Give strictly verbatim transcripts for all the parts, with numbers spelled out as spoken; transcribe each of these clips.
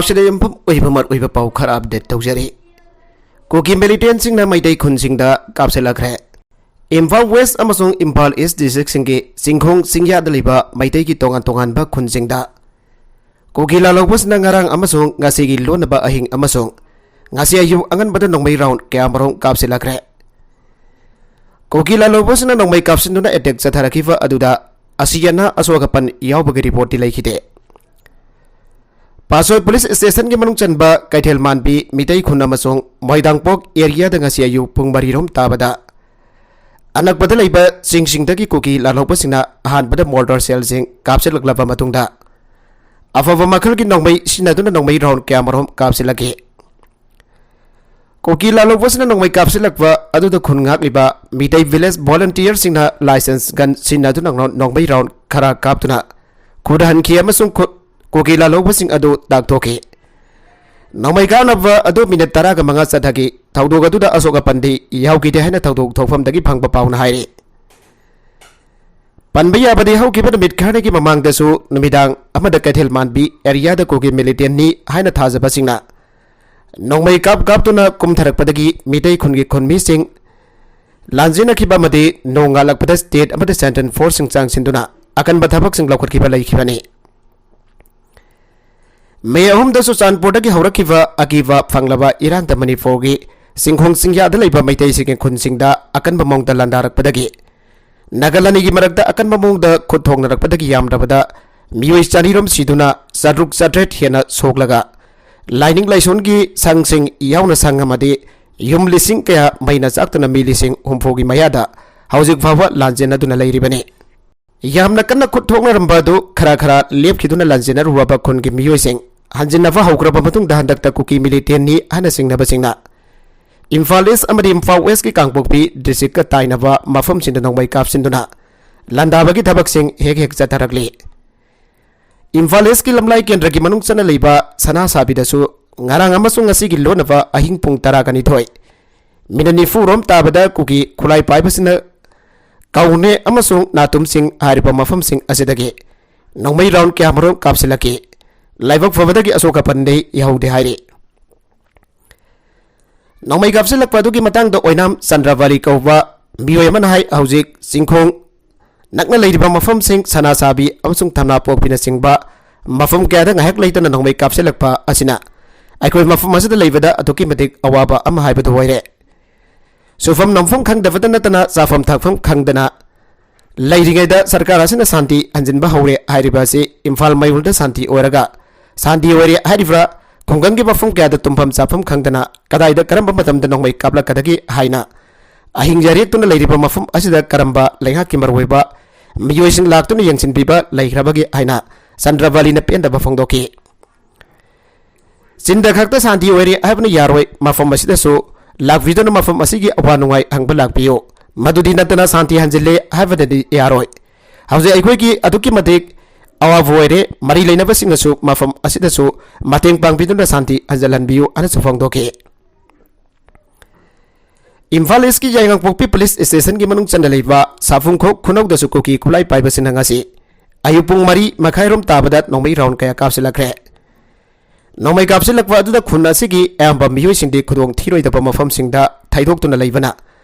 ꯁꯤꯗ ꯌꯨꯝꯐꯝ ꯑꯣꯏꯕ ꯃꯔꯨꯑꯣꯏꯕ ꯄꯥꯎ ꯈꯔ ꯑꯞꯗꯦꯠ ꯇꯧꯖꯔꯤ꯫ ꯀꯨꯀꯤ ꯃꯤꯂꯤꯇꯦꯟꯁꯤꯡꯅ ꯃꯩꯇꯩ ꯈꯨꯟꯁꯤꯡꯗ ꯀꯥꯞꯁꯤꯜꯂꯛꯈ꯭ꯔꯦ꯫ ꯏꯝꯐꯥꯜ ꯋꯦꯁ ꯑꯃꯁꯨꯡ ꯏꯝꯐꯥꯜ ꯏꯁ ꯗꯤꯁꯇ꯭ꯔꯤꯛꯁꯤꯡꯒꯤ ꯆꯤꯡꯈꯣꯡ ꯆꯤꯡꯌꯥꯗ ꯂꯩꯕ ꯃꯩꯇꯩꯒꯤ ꯇꯣꯉꯥꯟ ꯇꯣꯉꯥꯟꯕ ꯈꯨꯟꯁꯤꯡꯗ ꯀꯨꯀꯤ ꯂꯥꯜꯍꯧꯕꯁꯤꯅ ꯉꯔꯥꯡ ꯑꯃꯁꯨꯡ ꯉꯁꯤꯒꯤ ꯂꯣꯟꯅꯕ ꯑꯍꯤꯡ ꯑꯃꯁꯨꯡ ꯉꯁꯤ ꯑꯌꯨꯛ ꯑꯉꯟꯕꯗ ꯅꯣꯡꯃꯩ ꯔꯥꯎꯟ ꯀꯌꯥꯃꯔꯨꯝ ꯀꯥꯞꯁꯤꯜꯂꯛꯈ꯭ꯔꯦ꯫ ꯀꯨꯀꯤ ꯂꯥꯜꯍꯧꯕꯁꯤꯅ ꯅꯣꯡꯃꯩ ꯀꯥꯞꯁꯤꯟꯗꯨꯅ ꯑꯦꯇꯦꯛ ꯆꯠꯊꯔꯛꯈꯤꯕ ꯑꯗꯨꯗ ꯑꯁꯤ ꯑꯅꯥ ꯑꯁꯣꯛ ꯑꯄꯟ ꯌꯥꯎꯕꯒꯤ ꯔꯤꯄꯣꯔꯠꯇꯤ ꯂꯩꯈꯤꯗꯦ꯫ ꯄꯥꯠꯁꯣꯏ ꯄꯨꯂꯤꯁ ꯁ꯭ꯇꯦꯁꯟꯒꯤ ꯃꯅꯨꯡ ꯆꯟꯕ ꯀꯩꯊꯦꯜ ꯃꯥꯟꯕꯤ ꯃꯤꯇꯩ ꯈꯨꯟ ꯑꯃꯁꯨꯡ ꯃꯣꯏꯗꯥꯡꯄꯣꯛ ꯑꯦꯔꯤꯌꯥꯗ ꯉꯁꯤ ꯑꯌꯨꯛ ꯄꯨꯡ ꯃꯔꯤ ꯔꯣꯝ ꯇꯥꯕꯗ ꯑꯅꯛꯄꯗ ꯂꯩꯕ ꯆꯤꯡꯁꯤꯡꯗꯒꯤ ꯀꯨꯀꯤ ꯂꯥꯜꯍꯧꯕꯁꯤꯡꯅ ꯑꯍꯥꯟꯕꯗ ꯃꯣꯔꯇꯔ ꯁꯦꯜꯁꯤꯡ ꯀꯥꯞꯁꯤꯜꯂꯛꯂꯕ ꯃꯇꯨꯡꯗ ꯑꯐꯕ ꯃꯈꯜꯒꯤ ꯅꯣꯡꯃꯩ ꯁꯤꯖꯤꯟꯅꯗꯨꯅ ꯅꯣꯡꯃꯩ ꯔꯥꯎꯟ ꯀꯌꯥꯃꯔꯨꯝ ꯀꯥꯞꯁꯤꯜꯂꯛꯈꯤ꯫ ꯀꯨꯀꯤ ꯂꯥꯜꯍꯧꯕꯁꯤꯅ ꯅꯣꯡꯃꯩ ꯀꯥꯞꯁꯤꯜꯂꯛꯄ ꯑꯗꯨꯗ ꯈꯨꯟ ꯉꯥꯛꯂꯤꯕ ꯃꯤꯇꯩ ꯚꯤꯂꯦꯖ ꯚꯣꯂꯨꯟꯇꯤꯌꯔꯁꯤꯡꯅ ꯂꯥꯏꯁꯦꯟꯁ ꯒꯟ ꯁꯤꯖꯤꯟꯅꯗꯨꯅ ꯅꯣꯡꯃꯩ ꯔꯥꯎꯟ ꯈꯔ ꯀꯥꯞꯇꯨꯅ ꯈꯨꯗꯍꯟꯈꯤ ꯑꯃꯁꯨꯡ ꯈꯨ-, ꯀꯨꯀꯤ ꯂꯥꯜꯍꯧꯕꯁꯤꯡ ꯑꯗꯨ ꯇꯥꯛꯊꯣꯛꯈꯤ꯫ ꯅꯣꯡꯃꯩ ꯀꯥꯞꯅꯕ ꯑꯗꯨ ꯃꯤꯅꯤꯠ ꯇꯔꯥꯒ ꯃꯉꯥ ꯆꯠꯊꯈꯤ꯫ ꯊꯧꯗꯣꯛ ꯑꯗꯨꯗ ꯑꯁꯣꯛ ꯑꯄꯟꯗꯤ ꯌꯥꯎꯈꯤꯗꯦ ꯍꯥꯏꯅ ꯊꯧꯗꯣꯛ ꯊꯣꯛꯐꯝꯗꯒꯤ ꯐꯪꯕ ꯄꯥꯎꯅ ꯍꯥꯏꯔꯤ꯫ ꯄꯟꯕ ꯌꯥꯕꯗꯤ ꯍꯧꯈꯤꯕ ꯅꯨꯃꯤꯠ ꯈꯔꯅꯤꯒꯤ ꯃꯃꯥꯡꯗꯁꯨ ꯅꯨꯃꯤꯗꯥꯡ ꯑꯃꯗ ꯀꯩꯊꯦꯜ ꯃꯥꯟꯕꯤ ꯑꯦꯔꯤꯌꯥꯗ ꯀꯨꯀꯤ ꯃꯤꯂꯤꯇꯦꯟꯅꯤ ꯍꯥꯏꯅ ꯊꯥꯖꯕꯁꯤꯡꯅ ꯅꯣꯡꯃꯩ ꯀꯥꯞ ꯀꯥꯞꯇꯨꯅ ꯀꯨꯝꯊꯔꯛꯄꯗꯒꯤ ꯃꯤꯇꯩ ꯈꯨꯟꯒꯤ ꯈꯨꯟꯃꯤꯁꯤꯡ ꯂꯥꯟꯖꯦꯟꯅꯈꯤꯕ ꯑꯃꯗꯤ ꯅꯣꯡ ꯉꯥꯜꯂꯛꯄꯗ ꯁ꯭ꯇꯦꯠ ꯑꯃꯗꯤ ꯁꯦꯟꯇ꯭ꯔꯦꯜ ꯐꯣꯔꯁꯁꯤꯡ ꯆꯪꯁꯤꯟꯗꯨꯅ ꯑꯀꯟꯕ ꯊꯕꯛꯁꯤꯡ ꯂꯧꯈꯠꯈꯤꯕ ꯂꯩꯈꯤꯕꯅꯤ꯫ ꯃꯦ ꯑꯍꯨꯝꯗ ꯆꯨꯔꯆꯥꯟꯄꯨꯔꯗꯒꯤ ꯍꯧꯔꯛꯈꯤꯕ ꯑꯀꯤꯕ ꯐꯪꯂꯕ ꯏꯔꯥꯡꯗ ꯃꯅꯤꯄꯨꯔꯒꯤ ꯆꯤꯡꯈꯣꯡ ꯆꯤꯡꯌꯥꯗ ꯂꯩꯕ ꯃꯩꯇꯩꯁꯤꯡꯒꯤ ꯈꯨꯟꯁꯤꯡꯗ ꯑꯀꯟꯕ ꯃꯑꯣꯡꯗ ꯂꯥꯟꯗꯥꯔꯛꯄꯗꯒꯤ ꯅꯥꯒꯥꯂꯦꯟꯒꯤ ꯃꯔꯛꯇ ꯑꯀꯟꯕ ꯃꯑꯣꯡꯗ ꯈꯨꯠ ꯊꯣꯛꯅꯔꯛꯄꯗꯒꯤ ꯌꯥꯝꯗ꯭ꯔꯕꯗ ꯃꯤꯑꯣꯏ ꯆꯅꯤꯔꯣꯝ ꯁꯤꯗꯨꯅ ꯆꯥꯇ꯭ꯔꯨꯛ ꯆꯥꯇ꯭ꯔꯦꯠ ꯍꯦꯟꯅ ꯁꯣꯛꯂꯒ ꯂꯥꯏꯅꯤꯡ ꯂꯥꯏꯁꯣꯟꯒꯤ ꯁꯪꯁꯤꯡ ꯌꯥꯎꯅ ꯁꯪ ꯑꯃꯗꯤ ꯌꯨꯝ ꯂꯤꯁꯤꯡ ꯀꯌꯥ ꯃꯩꯅ ꯆꯥꯛꯇꯨꯅ ꯃꯤ ꯂꯤꯁꯤꯡ ꯍꯨꯝꯐꯨꯒꯤ ꯃꯌꯥꯗ ꯍꯧꯖꯤꯛ ꯐꯥꯎꯕ ꯂꯥꯟꯖꯦꯟꯅꯗꯨꯅ ꯂꯩꯔꯤꯕꯅꯤ꯫ ꯌꯥꯝꯅ ꯀꯟꯅ ꯈꯨꯠ ꯊꯣꯛꯅꯔꯝꯕ ꯑꯗꯨ ꯈꯔ ꯈꯔ ꯂꯦꯞꯈꯤꯗꯨꯅ ꯂꯥꯟꯖꯦꯟꯅꯔꯨꯔꯕ ꯈꯨꯟꯒꯤ ꯃꯤꯑꯣꯏꯁꯤꯡ ꯍꯟꯖꯤꯟꯅꯕ ꯍꯧꯈ꯭ꯔꯕ ꯃꯇꯨꯡꯗ ꯍꯟꯗꯛꯇ ꯀꯨꯀꯤ ꯃꯤꯂꯤꯇꯦꯟꯅꯤ ꯍꯥꯏꯅ ꯆꯤꯡꯅꯕꯁꯤꯡꯅ ꯏꯝꯐꯥꯜ ꯏꯁ ꯑꯃꯗꯤ ꯏꯝꯐꯥꯜ ꯋꯦꯁꯀꯤ ꯀꯥꯡꯄꯣꯛꯄꯤ ꯗꯤꯁꯇ꯭ꯔꯤꯛꯀ ꯇꯥꯏꯅꯕ ꯃꯐꯝꯁꯤꯡꯗ ꯅꯣꯡꯃꯩ ꯀꯥꯞꯁꯤꯟꯗꯨꯅ ꯂꯥꯟꯗꯥꯕꯒꯤ ꯊꯕꯛꯁꯤꯡ ꯍꯦꯛ ꯍꯦꯛ ꯆꯠꯊꯔꯛꯂꯤ꯫ ꯏꯝꯐꯥꯜ ꯏꯁꯀꯤ ꯂꯝꯂꯥꯏ ꯀꯦꯟꯗ꯭ꯔꯒꯤ ꯃꯅꯨꯡ ꯆꯟꯅ ꯂꯩꯕ ꯁꯅꯥ ꯁꯥꯕꯤꯗꯁꯨ ꯉꯔꯥꯡ ꯑꯃꯁꯨꯡ ꯉꯁꯤꯒꯤ ꯂꯣꯟꯅꯕ ꯑꯍꯤꯡ ꯄꯨꯡ ꯇꯔꯥꯒ ꯅꯤꯊꯣꯏ ꯃꯤꯅꯠ ꯅꯤꯐꯨ ꯔꯣꯝ ꯇꯥꯕꯗ ꯀꯨꯀꯤ ꯈꯨꯠꯂꯥꯏ ꯄꯥꯏꯕꯁꯤꯡꯅ ꯀꯧꯅꯦ ꯑꯃꯁꯨꯡ ꯅꯥꯇꯨꯝꯁꯤꯡ ꯍꯥꯏꯔꯤꯕ ꯃꯐꯝꯁꯤꯡ ꯑꯁꯤꯗꯒꯤ ꯅꯣꯡꯃꯩ ꯔꯥꯎꯟ ꯀꯌꯥꯃꯔꯨꯝ ꯀꯥꯞꯁꯤꯜꯂꯛꯈꯤ꯫ ꯂꯥꯏꯕꯛ ꯐꯕꯗꯒꯤ ꯑꯁꯣꯛ ꯑꯄꯟꯗꯤ ꯌꯥꯍꯧꯗꯦ ꯍꯥꯏꯔꯤ꯫ ꯅꯣꯡꯃꯩ ꯀꯥꯞꯁꯤꯜꯂꯛꯄ ꯑꯗꯨꯒꯤ ꯃꯇꯥꯡꯗ ꯑꯣꯏꯅꯥꯝ ꯆꯟꯗ꯭ꯔꯕꯥꯂꯤ ꯀꯧꯕ ꯃꯤꯑꯣꯏ ꯑꯃꯅ ꯍꯥꯏ, ꯍꯧꯖꯤꯛ ꯆꯤꯡꯈꯣꯡ ꯅꯛꯅ ꯂꯩꯔꯤꯕ ꯃꯐꯝꯁꯤꯡ ꯁꯅꯥꯁꯥꯕꯤ ꯑꯃꯁꯨꯡ ꯊꯝꯅꯥꯄꯣꯛꯄꯤꯅꯆꯤꯡꯕ ꯃꯐꯝ ꯀꯌꯥꯗ ꯉꯥꯏꯍꯥꯛ ꯂꯩꯇꯅ ꯅꯣꯡꯃꯩ ꯀꯥꯞꯁꯤꯜꯂꯛꯄ ꯑꯁꯤꯅ ꯑꯩꯈꯣꯏ ꯃꯐꯝ ꯑꯁꯤꯗ ꯂꯩꯕꯗ ꯑꯗꯨꯛꯀꯤ ꯃꯇꯤꯛ ꯑꯋꯥꯕ ꯑꯃ ꯍꯥꯏꯕꯗꯨ ꯑꯣꯏꯔꯦ꯫ ꯁꯨꯐꯝ ꯅꯣꯝꯐꯝ ꯈꯪꯗꯕꯇ ꯅꯠꯇꯅ ꯆꯥꯐꯝ ꯊꯛꯐꯝ ꯈꯪꯗꯅ ꯂꯩꯔꯤꯉꯩꯗ ꯁꯔꯀꯥꯔ ꯑꯁꯤꯅ ꯁꯥꯟꯇꯤ ꯍꯟꯖꯤꯟꯕ ꯍꯧꯔꯦ ꯍꯥꯏꯔꯤꯕ ꯑꯁꯤ ꯏꯝꯐꯥꯜ ꯃꯌꯣꯜꯗ ꯁꯥꯟꯇꯤ ꯑꯣꯏꯔꯒ, ꯁꯥꯟꯇꯤ ꯑꯣꯏꯔꯦ ꯍꯥꯏꯔꯤꯕ꯭ꯔꯥ, ꯈꯨꯡꯒꯪꯒꯤ ꯃꯐꯝ ꯀꯌꯥꯗ ꯇꯨꯝꯐꯝ ꯆꯥꯐꯝ ꯈꯪꯗꯅ ꯀꯗꯥꯏꯗ ꯀꯔꯝꯕ ꯃꯇꯝꯗ ꯅꯣꯡꯃꯩ ꯀꯥꯞꯂꯛꯀꯗꯒꯦ ꯍꯥꯏꯅ ꯑꯍꯤꯡ ꯌꯥꯔꯦꯛꯇꯨꯅ ꯂꯩꯔꯤꯕ ꯃꯐꯝ ꯑꯁꯤꯗ ꯀꯔꯝꯕ ꯂꯩꯉꯥꯛꯀꯤ ꯃꯔꯨꯑꯣꯏꯕ ꯃꯤꯑꯣꯏꯁꯤꯡ ꯂꯥꯛꯇꯨꯅ ꯌꯦꯡꯁꯤꯟꯕꯤꯕ ꯂꯩꯈ꯭ꯔꯕꯒꯦ ꯍꯥꯏꯅ ꯆꯟꯗ꯭ꯔꯕꯥꯂꯤꯅ ꯄꯦꯟꯗꯕ ꯐꯣꯡꯗꯣꯛꯈꯤ꯫ ꯆꯤꯟꯗ ꯈꯛꯇ ꯁꯥꯟꯇꯤ ꯑꯣꯏꯔꯦ ꯍꯥꯏꯕꯅ ꯌꯥꯔꯣꯏ, ꯃꯐꯝ ꯑꯁꯤꯗꯁꯨ ꯂꯥꯛꯄꯤꯗꯨꯅ ꯃꯐꯝ ꯑꯁꯤꯒꯤ ꯑꯋꯥ ꯅꯨꯡꯉꯥꯏ ꯍꯪꯕ ꯂꯥꯛꯄꯤꯌꯨ꯫ ꯃꯗꯨꯗꯤ ꯅꯠꯇꯅ ꯁꯥꯟꯇꯤ ꯍꯟꯖꯤꯜꯂꯦ ꯍꯥꯏꯕꯗꯗꯤ ꯌꯥꯔꯣꯏ꯫ ꯍꯧꯖꯤꯛ ꯑꯩꯈꯣꯏꯒꯤ ꯑꯗꯨꯛꯀꯤ ꯃꯇꯤꯛ ꯑꯋꯥꯕ ꯑꯣꯏꯔꯦ꯫ ꯃꯔꯤ ꯂꯩꯅꯕꯁꯤꯡꯅꯁꯨ ꯃꯐꯝ ꯑꯁꯤꯗꯁꯨ ꯃꯇꯦꯡ ꯄꯥꯡꯕꯤꯗꯨꯅ ꯁꯥꯟꯇꯤ ꯍꯟꯖꯤꯜꯍꯟꯕꯤꯌꯨ ꯍꯥꯏꯅꯁꯨ ꯐꯣꯡꯗꯣꯛꯈꯤ꯫ ꯏꯝꯐꯥꯜ ꯏꯁꯀꯤ ꯌꯥꯏꯉꯪꯄꯣꯛꯄꯤ ꯄꯨꯂꯤꯁ ꯁ꯭ꯇꯦꯁꯟꯒꯤ ꯃꯅꯨꯡ ꯆꯟꯅ ꯂꯩꯕ ꯁꯥꯐꯨꯡꯈꯣꯛ ꯈꯨꯅꯧꯗꯁꯨ ꯀꯨꯀꯤ ꯈꯨꯠꯂꯥꯏ ꯄꯥꯏꯕꯁꯤꯡꯅ ꯉꯁꯤ ꯑꯌꯨꯛ ꯄꯨꯡ ꯃꯔꯤ ꯃꯈꯥꯏꯔꯣꯝ ꯇꯥꯕꯗ ꯅꯣꯡꯃꯩ ꯔꯥꯎꯟ ꯀꯌꯥ ꯀꯥꯞꯁꯤꯜꯂꯛꯈ꯭ꯔꯦ꯫ ꯅꯣꯡꯃꯩ ꯀꯥꯞꯁꯤꯜꯂꯛꯄ ꯑꯗꯨꯗ ꯈꯨꯟ ꯑꯁꯤꯒꯤ ꯑꯌꯥꯝꯕ ꯃꯤꯑꯣꯏꯁꯤꯡꯗꯤ ꯈꯨꯗꯣꯡ ꯊꯤꯔꯣꯏꯗꯕ ꯃꯐꯝꯁꯤꯡꯗ ꯊꯩꯗꯣꯛꯇꯨꯅ ꯂꯩꯕꯅ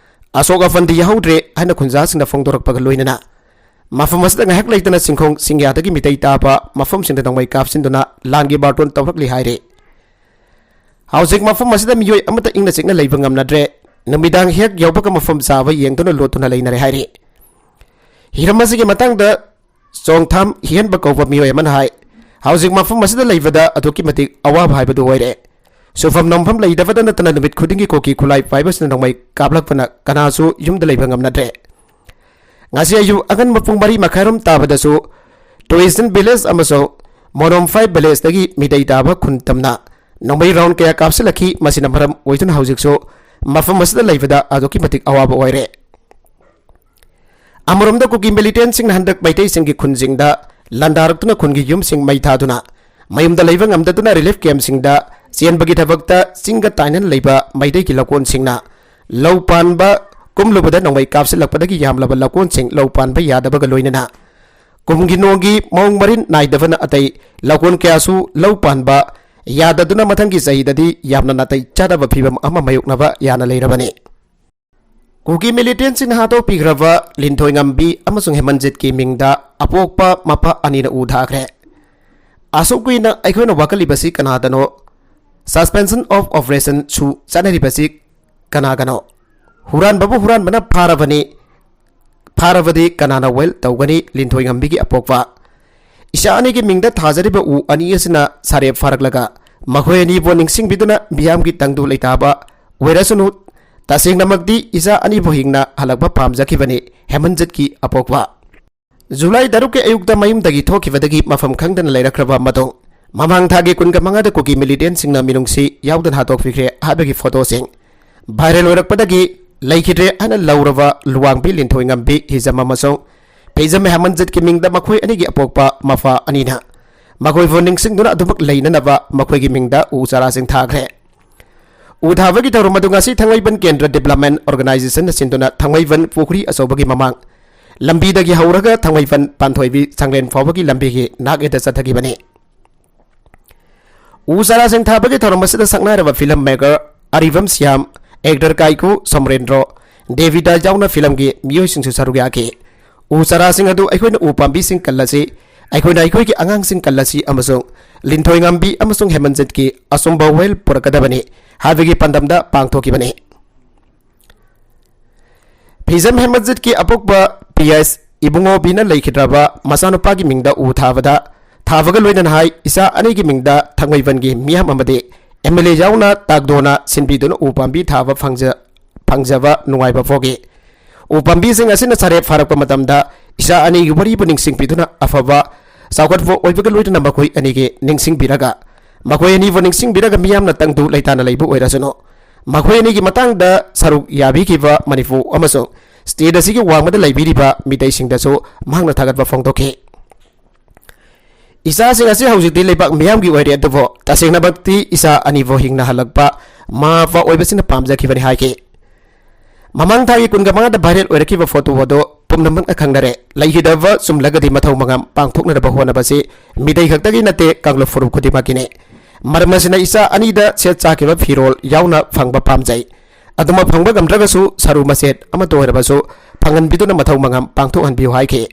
ꯑꯁꯣꯛ ꯑꯄꯟꯗꯤ ꯌꯥꯍꯧꯗ꯭ꯔꯦ ꯍꯥꯏꯅ ꯈꯨꯟꯖꯥꯁꯤꯡꯅ ꯐꯣꯡꯗꯣꯔꯛꯄꯒ ꯂꯣꯏꯅꯅ ꯃꯐꯝ ꯑꯁꯤꯗ ꯉꯥꯏꯍꯥꯛ ꯂꯩꯇꯅ ꯆꯤꯡꯈꯣꯡ ꯆꯤꯡꯌꯥꯗꯒꯤ ꯃꯤꯇꯩ ꯇꯥꯕ ꯃꯐꯝꯁꯤꯡꯗ ꯅꯣꯡꯃꯩ ꯀꯥꯞꯁꯤꯟꯗꯨꯅ ꯂꯥꯟꯒꯤ ꯕꯥꯔꯇꯣꯟ ꯇꯧꯔꯛꯂꯤ ꯍꯥꯏꯔꯤ꯫ ꯍꯧꯖꯤꯛ ꯃꯐꯝ ꯑꯁꯤꯗ ꯃꯤꯑꯣꯏ ꯑꯃꯠꯇ ꯏꯪꯅ ꯆꯤꯛꯅ ꯂꯩꯕ ꯉꯝꯅꯗ꯭ꯔꯦ꯫ ꯅꯨꯃꯤꯗꯥꯡ ꯍꯦꯛ ꯌꯧꯕꯒ ꯃꯐꯝ ꯆꯥꯕ ꯌꯦꯡꯗꯨꯅ ꯂꯣꯠꯇꯨꯅ ꯂꯩꯅꯔꯦ ꯍꯥꯏꯔꯤ꯫ ꯍꯤꯔꯝ ꯑꯁꯤꯒꯤ ꯃꯇꯥꯡꯗ ꯆꯣꯡꯊꯥꯝ ꯍꯤꯍꯟꯕ ꯀꯧꯕ ꯃꯤꯑꯣꯏ ꯑꯃꯅ ꯍꯥꯏ, ꯍꯧꯖꯤꯛ ꯃꯐꯝ ꯑꯁꯤꯗ ꯂꯩꯕꯗ ꯑꯗꯨꯛꯀꯤ ꯃꯇꯤꯛ ꯑꯋꯥꯕ ꯍꯥꯏꯕꯗꯨ ꯑꯣꯏꯔꯦ꯫ ꯁꯨꯐꯝ ꯅꯣꯝꯐꯝ ꯂꯩꯇꯕꯇ ꯅꯠꯇꯅ ꯅꯨꯃꯤꯠ ꯈꯨꯗꯤꯡꯒꯤ ꯀꯨꯀꯤ ꯈꯨꯠꯂꯥꯏ ꯄꯥꯏꯕꯁꯤꯅ ꯅꯣꯡꯃꯩ ꯀꯥꯞꯂꯛꯄꯅ ꯀꯅꯥꯁꯨ ꯌꯨꯝꯗ ꯂꯩꯕ ꯉꯝꯅꯗ꯭ꯔꯦ꯫ ꯉꯁꯤ ꯑꯌꯨꯛ ꯑꯉꯟꯕ ꯄꯨꯡ ꯃꯔꯤ ꯃꯈꯥꯏꯔꯣꯝ ꯇꯥꯕꯗꯁꯨ ꯇꯨꯔꯤꯁꯟ ꯚꯤꯂꯦꯖ ꯑꯃꯁꯨꯡ ꯃꯣꯅꯣꯝꯐꯥꯏ ꯚꯤꯂꯦꯖꯇꯒꯤ ꯃꯤꯇꯩ ꯇꯥꯕ ꯈꯨꯟ ꯇꯝꯅ ꯅꯣꯡꯃꯩ ꯔꯥꯎꯟ ꯀꯌꯥ ꯀꯥꯞꯁꯤꯜꯂꯛꯈꯤ꯫ ꯃꯁꯤꯅ ꯃꯔꯝ ꯑꯣꯏꯗꯨꯅ ꯍꯧꯖꯤꯛꯁꯨ ꯃꯐꯝ ꯑꯁꯤꯗ ꯂꯩꯕꯗ ꯑꯗꯨꯛꯀꯤ ꯃꯇꯤꯛ ꯑꯋꯥꯕ ꯑꯣꯏꯔꯦ꯫ ꯑꯃꯔꯣꯝꯗ ꯀꯨꯀꯤ ꯃꯤꯂꯤꯇꯦꯟꯁꯤꯡꯅ ꯍꯟꯗꯛ ꯃꯩꯇꯩꯁꯤꯡꯒꯤ ꯈꯨꯟꯁꯤꯡꯗ ꯂꯥꯟꯗꯥꯔꯛꯇꯨꯅ ꯈꯨꯟꯒꯤ ꯌꯨꯝꯁꯤꯡ ꯃꯩ ꯊꯥꯗꯨꯅ ꯃꯌꯨꯝꯗ ꯂꯩꯕ ꯉꯝꯗꯗꯨꯅ ꯔꯤꯂꯤꯐ ꯀꯦꯝꯞꯁꯤꯡꯗ ꯆꯦꯟꯕꯒꯤ ꯊꯕꯛꯇ ꯆꯤꯡꯒ ꯇꯥꯏꯅꯅ ꯂꯩꯕ ꯃꯩꯇꯩꯒꯤ ꯂꯧꯀꯣꯟꯁꯤꯡꯅ ꯂꯧ ꯄꯥꯟꯕ ꯀꯨꯝꯂꯨꯕꯗ ꯅꯣꯡꯃꯩ ꯀꯥꯞꯁꯤꯜꯂꯛꯄꯗꯒꯤ ꯌꯥꯝꯂꯕ ꯂꯧꯀꯣꯟꯁꯤꯡ ꯂꯧ ꯄꯥꯟꯕ ꯌꯥꯗꯕꯒ ꯂꯣꯏꯅꯅ ꯀꯨꯝꯒꯤ ꯅꯣꯡꯒꯤ ꯃꯑꯣꯡ ꯃꯔꯤꯟ ꯅꯥꯏꯗꯕꯅ ꯑꯇꯩ ꯂꯧꯀꯣꯟ ꯀꯌꯥꯁꯨ ꯂꯧ ꯄꯥꯟꯕ ꯌꯥꯗꯗꯨꯅ ꯃꯊꯪꯒꯤ ꯆꯍꯤꯗꯗꯤ ꯌꯥꯝꯅ ꯅꯥꯇꯩ ꯆꯥꯗꯕ ꯐꯤꯕꯝ ꯑꯃ ꯃꯥꯌꯣꯛꯅꯕ ꯌꯥꯅ ꯂꯩꯔꯕꯅꯤ꯫ ꯀꯨꯀꯤ ꯃꯤꯂꯤꯇꯦꯟꯁꯤꯡꯅ ꯍꯥꯠꯇꯣꯛꯄꯤꯈ꯭ꯔꯕ ꯂꯤꯟꯊꯣꯏꯉꯝꯕꯤ ꯑꯃꯁꯨꯡ ꯍꯦꯃꯟꯖꯤꯠꯀꯤ ꯃꯤꯡꯗ ꯑꯄꯣꯛꯄ ꯃꯄꯥ ꯑꯅꯤꯅ ꯎ ꯊꯥꯈ꯭ꯔꯦ꯫ ꯑꯁꯨꯛ ꯀꯨꯏꯅ ꯑꯩꯈꯣꯏꯅ ꯋꯥꯀꯠꯂꯤꯕꯁꯤ ꯀꯅꯥꯗꯅꯣ? Suspension of Operation ꯁꯨ ꯆꯠꯅꯔꯤꯕꯁꯤ ꯀꯅꯥꯒꯅꯣ? ꯍꯨꯔꯥꯟꯕꯕꯨ ꯍꯨꯔꯥꯟꯕꯅ ꯐꯥꯔꯕꯅꯤ, ꯐꯥꯔꯕꯗꯤ ꯀꯅꯥꯅ ꯋꯦꯜ ꯇꯧꯒꯅꯤ ꯂꯤꯟꯊꯣꯏꯉꯝꯕꯤꯒꯤ ꯑꯄꯣꯛꯄ? ꯏꯆꯥ ꯑꯅꯤꯒꯤ ꯃꯤꯡꯗ ꯊꯥꯖꯔꯤꯕ ꯎ ꯑꯅꯤ ꯑꯁꯤꯅ ꯁꯥꯔꯦꯞ ꯐꯥꯔꯛꯂꯒ ꯃꯈꯣꯏ ꯑꯅꯤꯕꯨ ꯅꯤꯡꯁꯤꯡꯕꯤꯗꯨꯅ ꯃꯤꯌꯥꯝꯒꯤ ꯇꯪꯗꯨ ꯂꯩꯇꯥꯕ ꯑꯣꯏꯔꯁꯅꯨ꯫ ꯇꯁꯦꯡꯅꯃꯛꯇꯤ ꯏꯆꯥ ꯑꯅꯤꯕꯨ ꯍꯤꯡꯅ ꯍꯜꯂꯛꯄ ꯄꯥꯝꯖꯈꯤꯕꯅꯤ ꯍꯦꯃꯟꯖꯤꯠꯀꯤ ꯑꯄꯣꯛꯄ꯫ ꯖꯨꯂꯥꯏ ꯇꯔꯨꯛꯀꯤ ꯑꯌꯨꯛꯇ ꯃꯌꯨꯝꯗꯒꯤ ꯊꯣꯛꯈꯤꯕꯗꯒꯤ ꯃꯐꯝ ꯈꯪꯗꯅ ꯂꯩꯔꯛꯈ꯭ꯔꯕ ꯃꯇꯨꯡ, ꯃꯃꯥꯡ ꯊꯥꯒꯤ ꯀꯨꯟꯒ ꯃꯉꯥꯗ ꯀꯨꯀꯤ ꯃꯤꯂꯤꯇꯦꯟꯁꯤꯡꯅ ꯃꯤꯅꯨꯡꯁꯤ ꯌꯥꯎꯗꯅ ꯍꯥꯠꯇꯣꯛꯄꯤꯈ꯭ꯔꯦ ꯍꯥꯏꯕꯒꯤ ꯐꯣꯇꯣꯁꯤꯡ ꯚꯥꯏꯔꯦꯜ ꯑꯣꯏꯔꯛꯄꯗꯒꯤ ꯂꯩꯈꯤꯗ꯭ꯔꯦ ꯍꯥꯏꯅ ꯂꯧꯔꯕ ꯂꯨꯋꯥꯡꯕꯤ ꯂꯤꯟꯊꯣꯏꯉꯝꯕꯤ ꯍꯤꯖꯝ ꯑꯃꯁꯨꯡ ꯐꯤꯖꯝ ꯍꯦꯃꯟꯖꯤꯠꯀꯤ ꯃꯤꯡꯗ ꯃꯈꯣꯏ ꯑꯅꯤꯒꯤ ꯑꯄꯣꯛꯄ ꯃꯄꯥ ꯑꯅꯤꯅ ꯃꯈꯣꯏꯕꯨ ꯅꯤꯡꯁꯤꯡꯗꯨꯅ ꯑꯗꯨꯃꯛ ꯂꯩꯅꯅꯕ ꯃꯈꯣꯏꯒꯤ ꯃꯤꯡꯗ ꯎ ꯆꯥꯔꯥꯁꯤꯡ ꯊꯥꯈ꯭ꯔꯦ꯫ ꯎ ꯊꯥꯕꯒꯤ ꯊꯧꯔꯝ ꯑꯗꯨ ꯉꯁꯤ ꯊꯥꯡꯃꯩꯕꯟ ꯀꯦꯟꯗ꯭ꯔ ꯗꯤꯕ꯭ꯂꯞꯃꯦꯟ ꯑꯣꯔꯒꯅꯥꯏꯖꯦꯁꯟꯅ ꯁꯤꯟꯗꯨꯅ ꯊꯥꯡꯃꯩꯕꯟ ꯄꯨꯈ꯭ꯔꯤ ꯑꯆꯧꯕꯒꯤ ꯃꯃꯥꯡ ꯂꯝꯕꯤꯗꯒꯤ ꯍꯧꯔꯒ ꯊꯥꯡꯃꯩꯕꯟ ꯄꯥꯟꯊꯣꯏꯕꯤ ꯁꯪꯂꯦꯟ ꯐꯥꯎꯕꯒꯤ ꯂꯝꯕꯤꯒꯤ ꯅꯥꯛ ꯌꯦꯠꯇ ꯆꯠꯊꯈꯤꯕꯅꯤ꯫ ꯎ ꯆꯥꯔꯥꯁꯤꯡ ꯊꯥꯕꯒꯤ ꯊꯧꯔꯝ ꯑꯁꯤꯗ ꯁꯛꯅꯥꯏꯔꯕ ꯐꯤꯂꯝ ꯃꯦꯀꯔ ꯑꯔꯤꯕꯝ ꯁ꯭ꯌꯥꯝ, ꯑꯦꯛꯇꯔ ꯀꯥꯏꯀꯨ, ꯁꯣꯃꯔꯦꯟꯗ꯭ꯔꯣ, ꯗꯦꯕꯤꯗꯥ ꯌꯥꯎꯅ ꯐꯤꯂꯝꯒꯤ ꯃꯤꯑꯣꯏꯁꯤꯡꯁꯨ ꯁꯔꯨꯛ ꯌꯥꯈꯤ꯫ ꯎ ꯆꯥꯔꯥꯁꯤꯡ ꯑꯗꯨ ꯑꯩꯈꯣꯏꯅ ꯎ ꯄꯥꯝꯕꯤꯁꯤꯡ ꯀꯜꯂꯁꯤ, ꯑꯩꯈꯣꯏꯅ ꯑꯩꯈꯣꯏꯒꯤ ꯑꯉꯥꯡꯁꯤꯡ ꯀꯜꯂꯁꯤ ꯑꯃꯁꯨꯡ ꯂꯤꯟꯊꯣꯏꯉꯝꯕꯤ ꯑꯃꯁꯨꯡ ꯍꯦꯃꯟꯖꯤꯠꯀꯤ ꯑꯆꯨꯝꯕ ꯋꯦꯜ ꯄꯨꯔꯛꯀꯗꯕꯅꯤ ꯍꯥꯏꯕꯒꯤ ꯄꯥꯟꯗꯝꯗ ꯄꯥꯡꯊꯣꯛꯈꯤꯕꯅꯤ꯫ ꯐꯤꯖꯝ ꯍꯦꯃꯟꯖꯤꯠꯀꯤ ꯑꯄꯣꯛꯄ ꯄꯤ ꯑꯦꯁ ꯏꯕꯨꯡꯉꯣꯕꯤꯅ ꯂꯩꯈꯤꯗ꯭ꯔꯕ ꯃꯆꯥꯅꯨꯄꯥꯒꯤ ꯃꯤꯡꯗ ꯎ ꯊꯥꯕꯗ, ꯊꯥꯕꯒ ꯂꯣꯏꯅꯅ ꯍꯥꯏ, ꯏꯆꯥ ꯑꯅꯤꯒꯤ ꯃꯤꯡꯗ ꯊꯥꯡꯃꯩꯕꯟꯒꯤ ꯃꯤꯌꯥꯝ ꯑꯃꯗꯤ ꯑꯦꯝ ꯑꯦꯜ ꯑꯦ ꯌꯥꯎꯅ ꯇꯥꯛꯗꯣꯅ ꯁꯤꯟꯕꯤꯗꯨꯅ ꯎ ꯄꯥꯝꯕꯤ ꯊꯥꯕ ꯐꯪꯖ-, ꯐꯪꯖꯕ ꯅꯨꯡꯉꯥꯏꯕ ꯐꯥꯎꯈꯤ꯫ ꯎ ꯄꯥꯝꯕꯤꯁꯤꯡ ꯑꯁꯤꯅ ꯁꯥꯔꯦꯞ ꯐꯥꯔꯛꯄ ꯃꯇꯝꯗ ꯏꯆꯥ ꯑꯅꯤꯒꯤ ꯋꯥꯔꯤꯕꯨ ꯅꯤꯡꯁꯤꯡꯕꯤꯗꯨꯅ ꯑꯐꯕ ꯆꯥꯎꯈꯠꯄ ꯑꯣꯏꯕꯒ ꯂꯣꯏꯅꯅ ꯃꯈꯣꯏ ꯑꯅꯤꯒꯤ ꯅꯤꯡꯁꯤꯡꯕꯤꯔꯒ, ꯃꯈꯣꯏ ꯑꯅꯤꯕꯨ ꯅꯤꯡꯁꯤꯡꯕꯤꯔꯒ ꯃꯤꯌꯥꯝꯅ ꯇꯪꯗꯨ ꯂꯩꯇꯥꯅ ꯂꯩꯕ ꯑꯣꯏꯔꯁꯅꯨ꯫ ꯃꯈꯣꯏ ꯑꯅꯤꯒꯤ ꯃꯇꯥꯡꯗ ꯁꯔꯨꯛ ꯌꯥꯕꯤꯈꯤꯕ ꯃꯅꯤꯄꯨꯔ ꯑꯃꯁꯨꯡ ꯁ꯭ꯇꯦꯠ ꯑꯁꯤꯒꯤ ꯋꯥꯡꯃꯗ ꯂꯩꯕꯤꯔꯤꯕ ꯃꯤꯇꯩꯁꯤꯡꯗꯁꯨ ꯃꯍꯥꯛꯅ ꯊꯥꯒꯠꯄ ꯐꯣꯡꯗꯣꯛꯈꯤ꯫ ꯏꯆꯥꯁꯤꯡ ꯑꯁꯤ ꯍꯧꯖꯤꯛꯇꯤ ꯂꯩꯕꯥꯛ ꯃꯤꯌꯥꯝꯒꯤ ꯑꯣꯏꯔꯦ, ꯑꯗꯨꯕꯨ ꯇꯁꯦꯡꯅꯃꯛꯇꯤ ꯏꯆꯥ ꯑꯅꯤꯕꯨ ꯍꯤꯡꯅ ꯍꯜꯂꯛꯄ ꯃꯃꯥ ꯃꯄꯥ ꯑꯣꯏꯕꯁꯤꯅ ꯄꯥꯝꯖꯈꯤꯕꯅꯤ ꯍꯥꯏꯈꯤ꯫ ꯃꯃꯥꯡ ꯊꯥꯒꯤ ꯀꯨꯟꯒ ꯃꯉꯥꯗ ꯚꯥꯏꯔꯦꯜ ꯑꯣꯏꯔꯛꯈꯤꯕ ꯐꯣꯇꯣ ꯑꯗꯨ ꯄꯨꯝꯅꯃꯛꯅ ꯈꯪꯅꯔꯦ꯫ ꯂꯩꯈꯤꯗꯕ ꯆꯨꯝꯂꯒꯗꯤ ꯃꯊꯧ ꯃꯉꯝ ꯄꯥꯡꯊꯣꯛꯅꯅꯕ ꯍꯣꯠꯅꯕꯁꯤ ꯃꯤꯇꯩ ꯈꯛꯇꯒꯤ ꯅꯠꯇꯦ, ꯀꯥꯡꯂꯨꯞ ꯐꯨꯔꯨꯞ ꯈꯨꯗꯤꯡꯃꯛꯀꯤꯅꯤ꯫ ꯃꯔꯝ ꯑꯁꯤꯅ ꯏꯆꯥ ꯑꯅꯤꯗ ꯁꯦꯠ ꯆꯥꯈꯤꯕ ꯐꯤꯔꯣꯜ ꯌꯥꯎꯅ ꯐꯪꯕ ꯄꯥꯝꯖꯩ꯫ ꯑꯗꯨꯃꯛ ꯐꯪꯕ ꯉꯝꯗ꯭ꯔꯒꯁꯨ ꯁꯔꯨ ꯃꯆꯦꯠ ꯑꯃꯠꯇ ꯑꯣꯏꯔꯕꯁꯨ ꯐꯪꯍꯟꯕꯤꯗꯨꯅ ꯃꯊꯧ ꯃꯉꯝ ꯄꯥꯡꯊꯣꯛꯍꯟꯕꯤꯌꯨ ꯍꯥꯏꯈꯤ꯫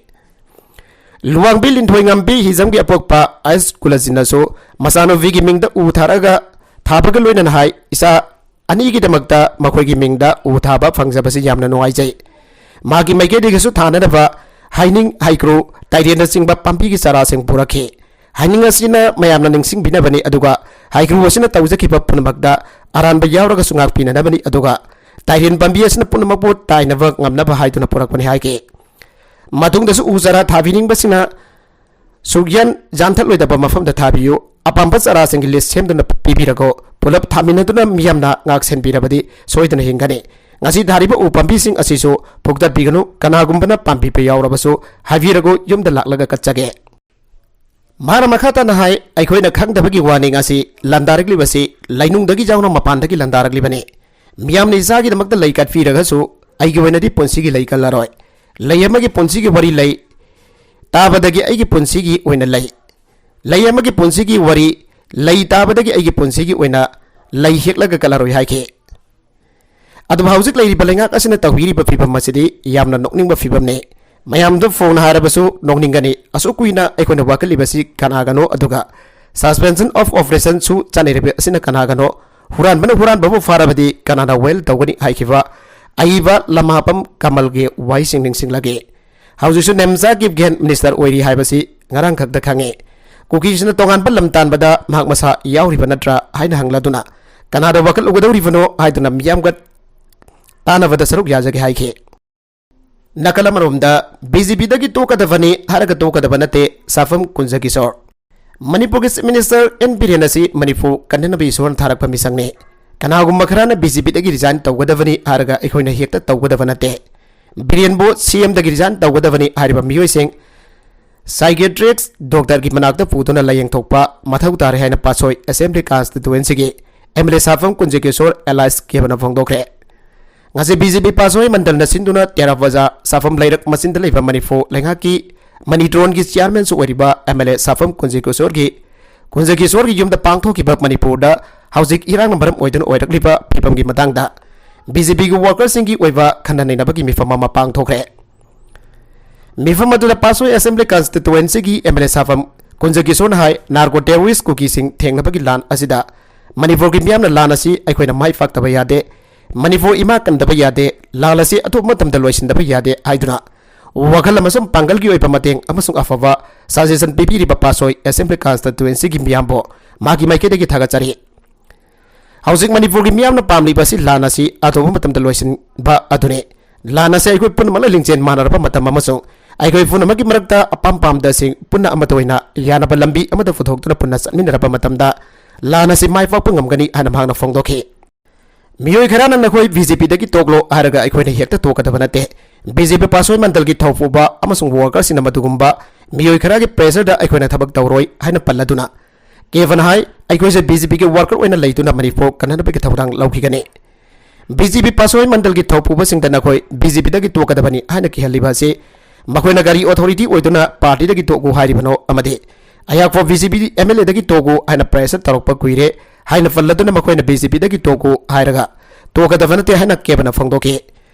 ꯂꯨꯋꯥꯡꯕꯤ ꯂꯤꯟꯊꯣꯏꯉꯝꯕꯤ ꯍꯤꯖꯝꯒꯤ ꯑꯄꯣꯛꯄ ꯑꯩꯁ ꯀꯨꯂꯖꯤꯠꯅꯁꯨ ꯃꯆꯥꯅꯨꯄꯤꯒꯤ ꯃꯤꯡꯗ ꯎ ꯊꯥꯔꯒ ꯊꯥꯕꯒ ꯂꯣꯏꯅꯅ ꯍꯥꯏ, ꯏꯆꯥ ꯑꯅꯤꯒꯤꯗꯃꯛꯇ ꯃꯈꯣꯏꯒꯤ ꯃꯤꯡꯗ ꯎ ꯊꯥꯕ ꯐꯪꯖꯕꯁꯤ ꯌꯥꯝꯅ ꯅꯨꯡꯉꯥꯏꯖꯩ꯫ ꯃꯥꯒꯤ ꯃꯥꯏꯀꯩꯗꯒꯤꯁꯨ ꯊꯥꯅꯅꯕ ꯍꯩꯅꯤꯡ, ꯍꯩꯀ꯭ꯔꯨ, ꯇꯥꯏꯔꯦꯟꯅꯆꯤꯡꯕ ꯄꯥꯝꯕꯤꯒꯤ ꯆꯥꯔꯥꯁꯤꯡ ꯄꯨꯔꯛꯈꯤ꯫ ꯍꯩꯅꯤꯡ ꯑꯁꯤꯅ ꯃꯌꯥꯝꯅ ꯅꯤꯡꯁꯤꯡꯕꯤꯅꯕꯅꯤ, ꯑꯗꯨꯒ ꯍꯩꯀ꯭ꯔꯨ ꯑꯁꯤꯅ ꯇꯧꯖꯈꯤꯕ ꯄꯨꯝꯅꯃꯛꯇ ꯑꯔꯥꯟꯕ ꯌꯥꯎꯔꯒꯁꯨ ꯉꯥꯛꯄꯤꯅꯅꯕꯅꯤ, ꯑꯗꯨꯒ ꯇꯥꯏꯔꯦꯟ ꯄꯥꯝꯕꯤ ꯑꯁꯤꯅ ꯄꯨꯝꯅꯃꯛꯄꯨ ꯇꯥꯏꯅꯕ ꯉꯝꯅꯕ ꯍꯥꯏꯗꯨꯅ ꯄꯨꯔꯛꯄꯅꯤ ꯍꯥꯏꯈꯤ꯫ ꯃꯇꯨꯡꯗꯁꯨ ꯎ ꯆꯥꯔꯥ ꯊꯥꯕꯤꯅꯤꯡꯕꯁꯤꯡꯅ ꯁꯨꯛꯌꯥꯟ ꯌꯥꯟꯊꯠꯂꯣꯏꯗꯕ ꯃꯐꯝꯗ ꯊꯥꯕꯤꯌꯨ꯫ ꯑꯄꯥꯝꯕ ꯆꯥꯔꯥꯁꯤꯡꯒꯤ ꯂꯤꯁ ꯁꯦꯝꯗꯨꯅ ꯄꯤꯕꯤꯔꯒ ꯄꯨꯂꯞ ꯊꯥꯃꯤꯟꯅꯗꯨꯅ ꯃꯤꯌꯥꯝꯅ ꯉꯥꯛ ꯁꯦꯟꯕꯤꯔꯕꯗꯤ ꯁꯣꯏꯗꯅ ꯍꯤꯡꯒꯅꯤ꯫ ꯉꯁꯤ ꯊꯥꯔꯤꯕ ꯎ ꯄꯥꯝꯕꯤꯁꯤꯡ ꯑꯁꯤꯁꯨ ꯐꯨꯛꯇꯠꯄꯤꯒꯅꯨ, ꯀꯅꯥꯒꯨꯝꯕꯅ ꯄꯥꯝꯕꯤꯕ ꯌꯥꯎꯔꯕꯁꯨ ꯍꯥꯏꯕꯤꯔꯒ ꯌꯨꯝꯗ ꯂꯥꯛꯂꯒ ꯀꯠꯆꯒꯦ꯫ ꯃꯥꯅ ꯃꯈꯥ ꯇꯥꯅ ꯍꯥꯏ, ꯑꯩꯈꯣꯏꯅ ꯈꯪꯗꯕꯒꯤ ꯋꯥꯅꯤ, ꯉꯁꯤ ꯂꯥꯟꯗꯥꯔꯛꯂꯤꯕꯁꯤ ꯂꯩꯅꯨꯡꯗꯒꯤ ꯌꯥꯎꯅ ꯃꯄꯥꯟꯗꯒꯤ ꯂꯥꯟꯗꯥꯔꯛꯂꯤꯕꯅꯤ꯫ ꯃꯤꯌꯥꯝꯅ ꯏꯆꯥꯒꯤꯗꯃꯛꯇ ꯂꯩ ꯀꯠꯄꯤꯔꯒꯁꯨ ꯑꯩꯒꯤ ꯑꯣꯏꯅꯗꯤ ꯄꯨꯟꯁꯤꯒꯤ ꯂꯩ ꯀꯜꯂꯔꯣꯏ꯫ ꯂꯩ ꯑꯃꯒꯤ ꯄꯨꯟꯁꯤꯒꯤ ꯋꯥꯔꯤ ꯂꯩ ꯇꯥꯕꯗꯒꯤ ꯑꯩꯒꯤ ꯄꯨꯟꯁꯤꯒꯤ ꯑꯣꯏꯅ ꯂꯩ꯫ ꯂꯩ ꯑꯃꯒꯤ ꯄꯨꯟꯁꯤꯒꯤ ꯋꯥꯔꯤ ꯂꯩ ꯇꯥꯕꯗꯒꯤ ꯑꯩꯒꯤ ꯄꯨꯟꯁꯤꯒꯤ ꯑꯣꯏꯅ ꯂꯩ ꯍꯦꯛꯂꯒ ꯀꯠꯂꯔꯣꯏ ꯍꯥꯏꯈꯤ꯫ ꯑꯗꯨꯕꯨ ꯍꯧꯖꯤꯛ ꯂꯩꯔꯤꯕ ꯂꯩꯉꯥꯛ ꯑꯁꯤꯅ ꯇꯧꯕꯤꯔꯤꯕ ꯐꯤꯕꯝ ꯑꯁꯤꯗꯤ ꯌꯥꯝꯅ ꯅꯣꯛꯅꯤꯡꯕ ꯐꯤꯕꯝꯅꯤ꯫ ꯃꯌꯥꯝꯗ ꯐꯣꯡꯅ ꯍꯥꯏꯔꯕꯁꯨ ꯅꯣꯛꯅꯤꯡꯒꯅꯤ꯫ ꯑꯁꯨꯛ ꯀꯨꯏꯅ ꯑꯩꯈꯣꯏꯅ ꯋꯥꯀꯠꯂꯤꯕꯁꯤ ꯀꯅꯥꯒꯅꯣ, ꯑꯗꯨꯒ suspension of operation ꯁꯨ ꯆꯠꯅꯔꯤꯕ ꯑꯁꯤꯅ ꯀꯅꯥꯒꯅꯣ? ꯍꯨꯔꯥꯟꯕꯅ ꯍꯨꯔꯥꯟꯕꯕꯨ ꯐꯥꯔꯕꯗꯤ ꯀꯅꯥꯅ ꯋꯦꯜ ꯇꯧꯒꯅꯤ ꯍꯥꯏꯈꯤꯕ ꯑꯏꯕ ꯂꯝꯍꯥꯄꯝ ꯀꯃꯜꯒꯤ ꯋꯥꯍꯩꯁꯤꯡ ꯅꯤꯡꯁꯤꯡꯂꯒꯦ꯫ ꯍꯧꯖꯤꯛꯁꯨ ꯅꯦꯝꯆꯥ ꯀꯤꯞꯒꯦꯟ ꯃꯤꯅꯤꯁꯇꯔ ꯑꯣꯏꯔꯤ ꯍꯥꯏꯕꯁꯤ ꯉꯔꯥꯡ ꯈꯛꯇ ꯈꯪꯉꯦ꯫ ꯀꯨꯀꯤꯁꯤꯅ ꯇꯣꯉꯥꯟꯕ ꯂꯝ ꯇꯥꯟꯕꯗ ꯃꯍꯥꯛ ꯃꯁꯥ ꯌꯥꯎꯔꯤꯕ ꯅꯠꯇ꯭ꯔꯥ ꯍꯥꯏꯅ ꯍꯪꯂꯗꯨꯅ ꯀꯅꯥꯗ ꯋꯥꯀꯠꯂꯨꯒꯗꯧꯔꯤꯕꯅꯣ ꯍꯥꯏꯗꯨꯅ ꯃꯤꯌꯥꯝꯒ ꯇꯥꯟꯅꯕꯗ ꯁꯔꯨꯛ ꯌꯥꯖꯒꯦ ꯍꯥꯏꯈꯤ꯫ ꯅꯥꯀꯜ ꯑꯃꯔꯣꯝꯗ ꯕꯤ ꯖꯦ ꯄꯤꯗꯒꯤ ꯇꯣꯛꯀꯗꯕꯅꯤ ꯍꯥꯏꯔꯒ ꯇꯣꯛꯀꯗꯕ ꯅꯠꯇꯦ, ꯁꯥꯐꯝ ꯀꯨꯟꯖ ꯀꯤꯁꯣꯔ꯫ ꯃꯅꯤꯄꯨꯔꯒꯤ ꯆꯤꯐ ꯃꯤꯅꯤꯁꯇꯔ ꯑꯦꯟ ꯕꯤꯔꯦꯟ ꯑꯁꯤ ꯃꯅꯤꯄꯨꯔ ꯀꯟꯅꯅꯕ ꯏꯁꯣꯔꯅ ꯊꯥꯔꯛꯄ ꯃꯤꯁꯛꯅꯤ꯫ ꯀꯅꯥꯒꯨꯝꯕ ꯈꯔꯅ ꯕꯤ ꯖꯦ ꯄꯤꯗꯒꯤ ꯔꯤꯖꯥꯏꯟ ꯇꯧꯒꯗꯕꯅꯤ ꯍꯥꯏꯔꯒ ꯑꯩꯈꯣꯏꯅ ꯍꯦꯛꯇ ꯇꯧꯒꯗꯕ ꯅꯠꯇꯦ꯫ ꯕꯤꯔꯦꯟꯕꯨ ꯁꯤ ꯑꯦꯝꯗꯒꯤ ꯔꯤꯖꯥꯏꯟ ꯇꯧꯒꯗꯕꯅꯤ ꯍꯥꯏꯔꯤꯕ ꯃꯤꯑꯣꯏꯁꯤꯡ ꯁꯥꯏꯀꯦꯇ꯭ꯔꯤꯛꯁ ꯗꯣꯛꯇꯔꯒꯤ ꯃꯅꯥꯛꯇ ꯄꯨꯗꯨꯅ ꯂꯥꯌꯦꯡꯊꯣꯛꯄ ꯃꯊꯧ ꯇꯥꯔꯦ ꯍꯥꯏꯅ ꯄꯥꯠꯁꯣꯏ ꯑꯦꯁꯦꯝꯕ꯭ꯂꯤ ꯀꯟꯁꯇꯤꯇꯨꯋꯦꯟꯁꯤꯒꯤ M L A Sapam Kunjakishor ꯑꯦꯂꯥꯏꯁ ꯀꯦꯕꯅ ꯐꯣꯡꯗꯣꯛꯈ꯭ꯔꯦ꯫ ꯉꯁꯤ ꯕꯤ ꯖꯦ ꯄꯤ ꯄꯥꯁꯣꯏ ꯃꯟꯗꯜꯅ ꯁꯤꯟꯗꯨꯅ ꯇꯦꯔꯥ ꯕꯖꯥꯔ ꯁꯥꯐꯝ ꯂꯩꯔꯛ ꯃꯆꯤꯟꯗ ꯂꯩꯕ ꯃꯅꯤꯄꯨꯔ ꯂꯩꯉꯥꯛꯀꯤ ꯃꯅꯤ ꯇ꯭ꯔꯣꯟꯒꯤ ꯆꯤꯌꯥꯔꯃꯦꯟꯁꯨ ꯑꯣꯏꯔꯤꯕ ꯑꯦꯝ ꯑꯦꯜ ꯑꯦ ꯁꯥꯐꯝ ꯀꯨꯟꯖ ꯀꯤꯁꯣꯔꯒꯤ, ꯀꯨꯟꯖ ꯀꯤꯁꯣꯔꯒꯤ ꯌꯨꯝꯗ ꯄꯥꯡꯊꯣꯛꯈꯤꯕ ꯃꯅꯤꯄꯨꯔꯗ ꯍꯧꯖꯤꯛ ꯏꯔꯥꯡꯅ ꯃꯔꯝ ꯑꯣꯏꯗꯨꯅ ꯑꯣꯏꯔꯛꯂꯤꯕ ꯐꯤꯕꯝꯒꯤ ꯃꯇꯥꯡꯗ ꯕꯤ ꯖꯦ ꯄꯤꯒꯤ ꯋꯥꯔꯀꯔꯁꯤꯡꯒꯤ ꯑꯣꯏꯕ ꯈꯟꯅ ꯅꯩꯅꯕꯒꯤ ꯃꯤꯐꯝ ꯑꯃ ꯄꯥꯡꯊꯣꯛꯈ꯭ꯔꯦ꯫ ꯃꯤꯐꯝ ꯑꯗꯨꯗ ꯄꯥꯁꯣꯏ ꯑꯦꯁꯦꯝꯕ꯭ꯂꯤ ꯀꯟꯁꯇꯤꯇꯨꯋꯦꯟꯁꯤꯒꯤ M L A Sapam Kunja ꯀꯤꯁꯣꯔꯅ ꯍꯥꯏ, ꯅꯥꯔꯀꯣ ꯇꯦꯔꯣꯔꯤꯁ꯭ꯠ ꯀꯨꯀꯤꯁꯤꯡ ꯊꯦꯡꯅꯕꯒꯤ ꯂꯥꯟ ꯑꯁꯤꯗ ꯃꯅꯤꯄꯨꯔꯒꯤ ꯃꯤꯌꯥꯝꯅ ꯂꯥꯟ ꯑꯁꯤ ꯑꯩꯈꯣꯏꯅ ꯃꯥꯏ ꯄꯥꯛꯇꯕ ꯌꯥꯗꯦ, ꯃꯅꯤꯄꯨꯔ ꯏꯃꯥ ꯀꯟꯗꯕ ꯌꯥꯗꯦ, ꯂꯥꯟ ꯑꯁꯤ ꯑꯊꯨꯕ ꯃꯇꯝꯗ ꯂꯣꯏꯁꯤꯟꯗꯕ ꯌꯥꯗꯦ ꯍꯥꯏꯗꯨꯅ ꯋꯥꯈꯜ ꯑꯃꯁꯨꯡ ꯄꯥꯡꯒꯜꯒꯤ ꯑꯣꯏꯕ ꯃꯇꯦꯡ ꯑꯃꯁꯨꯡ ꯑꯐꯕ ꯁꯖꯦꯁꯟ ꯄꯤꯕꯤꯔꯤꯕ ꯄꯥꯁꯣꯏ ꯑꯦꯁꯦꯝꯕ꯭ꯂꯤ ꯀꯟꯁꯇꯤꯇꯨꯋꯦꯟꯁꯤꯒꯤ ꯃꯤꯌꯥꯝꯕꯨ ꯃꯍꯥꯛꯀꯤ ꯃꯥꯏꯀꯩꯗꯒꯤ ꯊꯥꯒꯠꯆꯔꯤ꯫ ꯍꯧꯖꯤꯛ ꯃꯅꯤꯄꯨꯔꯒꯤ ꯃꯤꯌꯥꯝꯅ ꯄꯥꯝꯂꯤꯕ ꯑꯁꯤ ꯂꯥꯟ ꯑꯁꯤ ꯑꯊꯨꯕ ꯃꯇꯝꯗ ꯂꯣꯏꯁꯤꯟꯕ ꯑꯗꯨꯅꯤ꯫ ꯂꯥꯟ ꯑꯁꯤ ꯑꯩꯈꯣꯏ ꯄꯨꯝꯅꯃꯛꯅ ꯂꯤꯡꯖꯦꯜ ꯃꯥꯟꯅꯔꯕ ꯃꯇꯝ ꯑꯃꯁꯨꯡ ꯑꯩꯈꯣꯏ ꯄꯨꯝꯅꯃꯛꯀꯤ ꯃꯔꯛꯇ ꯑꯄꯥꯝ ꯄꯥꯝꯗꯁꯤꯡ ꯄꯨꯟꯅ ꯑꯃꯠꯇ ꯑꯣꯏꯅ ꯌꯥꯅꯕ ꯂꯝꯕꯤ ꯑꯃꯗ ꯄꯨꯊꯣꯛꯇꯨꯅ ꯄꯨꯟꯅ ꯆꯠꯃꯤꯟꯅꯔꯕ ꯃꯇꯝꯗ ꯂꯥꯟ ꯑꯁꯤ ꯃꯥꯏ ꯄꯥꯛꯄ ꯉꯝꯒꯅꯤ ꯍꯥꯏꯅ ꯃꯍꯥꯛꯅ ꯐꯣꯡꯗꯣꯛꯈꯤ꯫ ꯃꯤꯑꯣꯏ ꯈꯔꯅ ꯅꯈꯣꯏ ꯕꯤ ꯖꯦ ꯄꯤꯗꯒꯤ ꯇꯣꯛꯂꯣ ꯍꯥꯏꯔꯒ ꯑꯩꯈꯣꯏꯅ ꯍꯦꯛꯇ ꯇꯣꯛꯀꯗꯕ ꯅꯠꯇꯦ꯫ ꯕꯤ ꯖꯦ ꯄꯤ ꯄꯥꯁꯣꯏ ꯃꯟꯗꯜꯒꯤ ꯊꯧꯄꯨꯕ ꯑꯃꯁꯨꯡ ꯋꯥꯔꯀꯔꯁꯤꯡꯅ ꯃꯗꯨꯒꯨꯝꯕ ꯃꯤꯑꯣꯏ ꯈꯔꯒꯤ ꯄ꯭ꯔꯦꯁꯔꯗ ꯑꯩꯈꯣꯏꯅ ꯊꯕꯛ ꯇꯧꯔꯣꯏ ꯍꯥꯏꯅ ꯄꯜꯂꯗꯨꯅ ꯀꯦꯕꯟ ꯍꯥꯏ, ꯑꯩꯈꯣꯏꯁꯦ ꯕꯤ ꯖꯦ ꯄꯤꯒꯤ ꯋꯥꯔꯀꯔ ꯑꯣꯏꯅ ꯂꯩꯗꯨꯅ ꯃꯅꯤꯄꯨꯔ ꯀꯟꯅꯅꯕꯒꯤ ꯊꯧꯗꯥꯡ ꯂꯧꯈꯤꯒꯅꯤ꯫ ꯕꯤ ꯖꯦ ꯄꯤ ꯄꯥꯁꯣꯏ ꯃꯟꯗꯜꯒꯤ ꯊꯧꯄꯨꯕꯁꯤꯡꯗ ꯅꯈꯣꯏ ꯕꯤ ꯖꯦ ꯄꯤꯗꯒꯤ ꯇꯣꯛꯀꯗꯕꯅꯤ ꯍꯥꯏꯅ ꯀꯤꯍꯜꯂꯤꯕ ꯑꯁꯤ ꯃꯈꯣꯏꯅ ꯒꯥꯔꯤ ꯑꯣꯊꯣꯔꯤꯇꯤ ꯑꯣꯏꯗꯨꯅ ꯄꯥꯔꯇꯤꯗꯒꯤ ꯇꯣꯛꯎ ꯍꯥꯏꯔꯤꯕꯅꯣ ꯑꯃꯗꯤ ꯑꯩꯍꯥꯛꯄꯨ B J P M L ꯑꯦꯗꯒꯤ ꯇꯣꯛꯎ ꯍꯥꯏꯅ ꯄ꯭ꯔꯦꯁꯔ ꯇꯧꯔꯛꯄ ꯀꯨꯏꯔꯦ ꯍꯥꯏꯅ ꯄꯜꯂꯗꯨꯅ ꯃꯈꯣꯏꯅ ꯕꯤ ꯖꯦ ꯄꯤꯗꯒꯤ ꯇꯣꯛꯎ ꯍꯥꯏꯔꯒ ꯇꯣꯛꯀꯗꯕ ꯅꯠꯇꯦ ꯍꯥꯏꯅ ꯀꯦꯕꯟꯅ ꯐꯣꯡꯗꯣꯛꯈꯤ꯫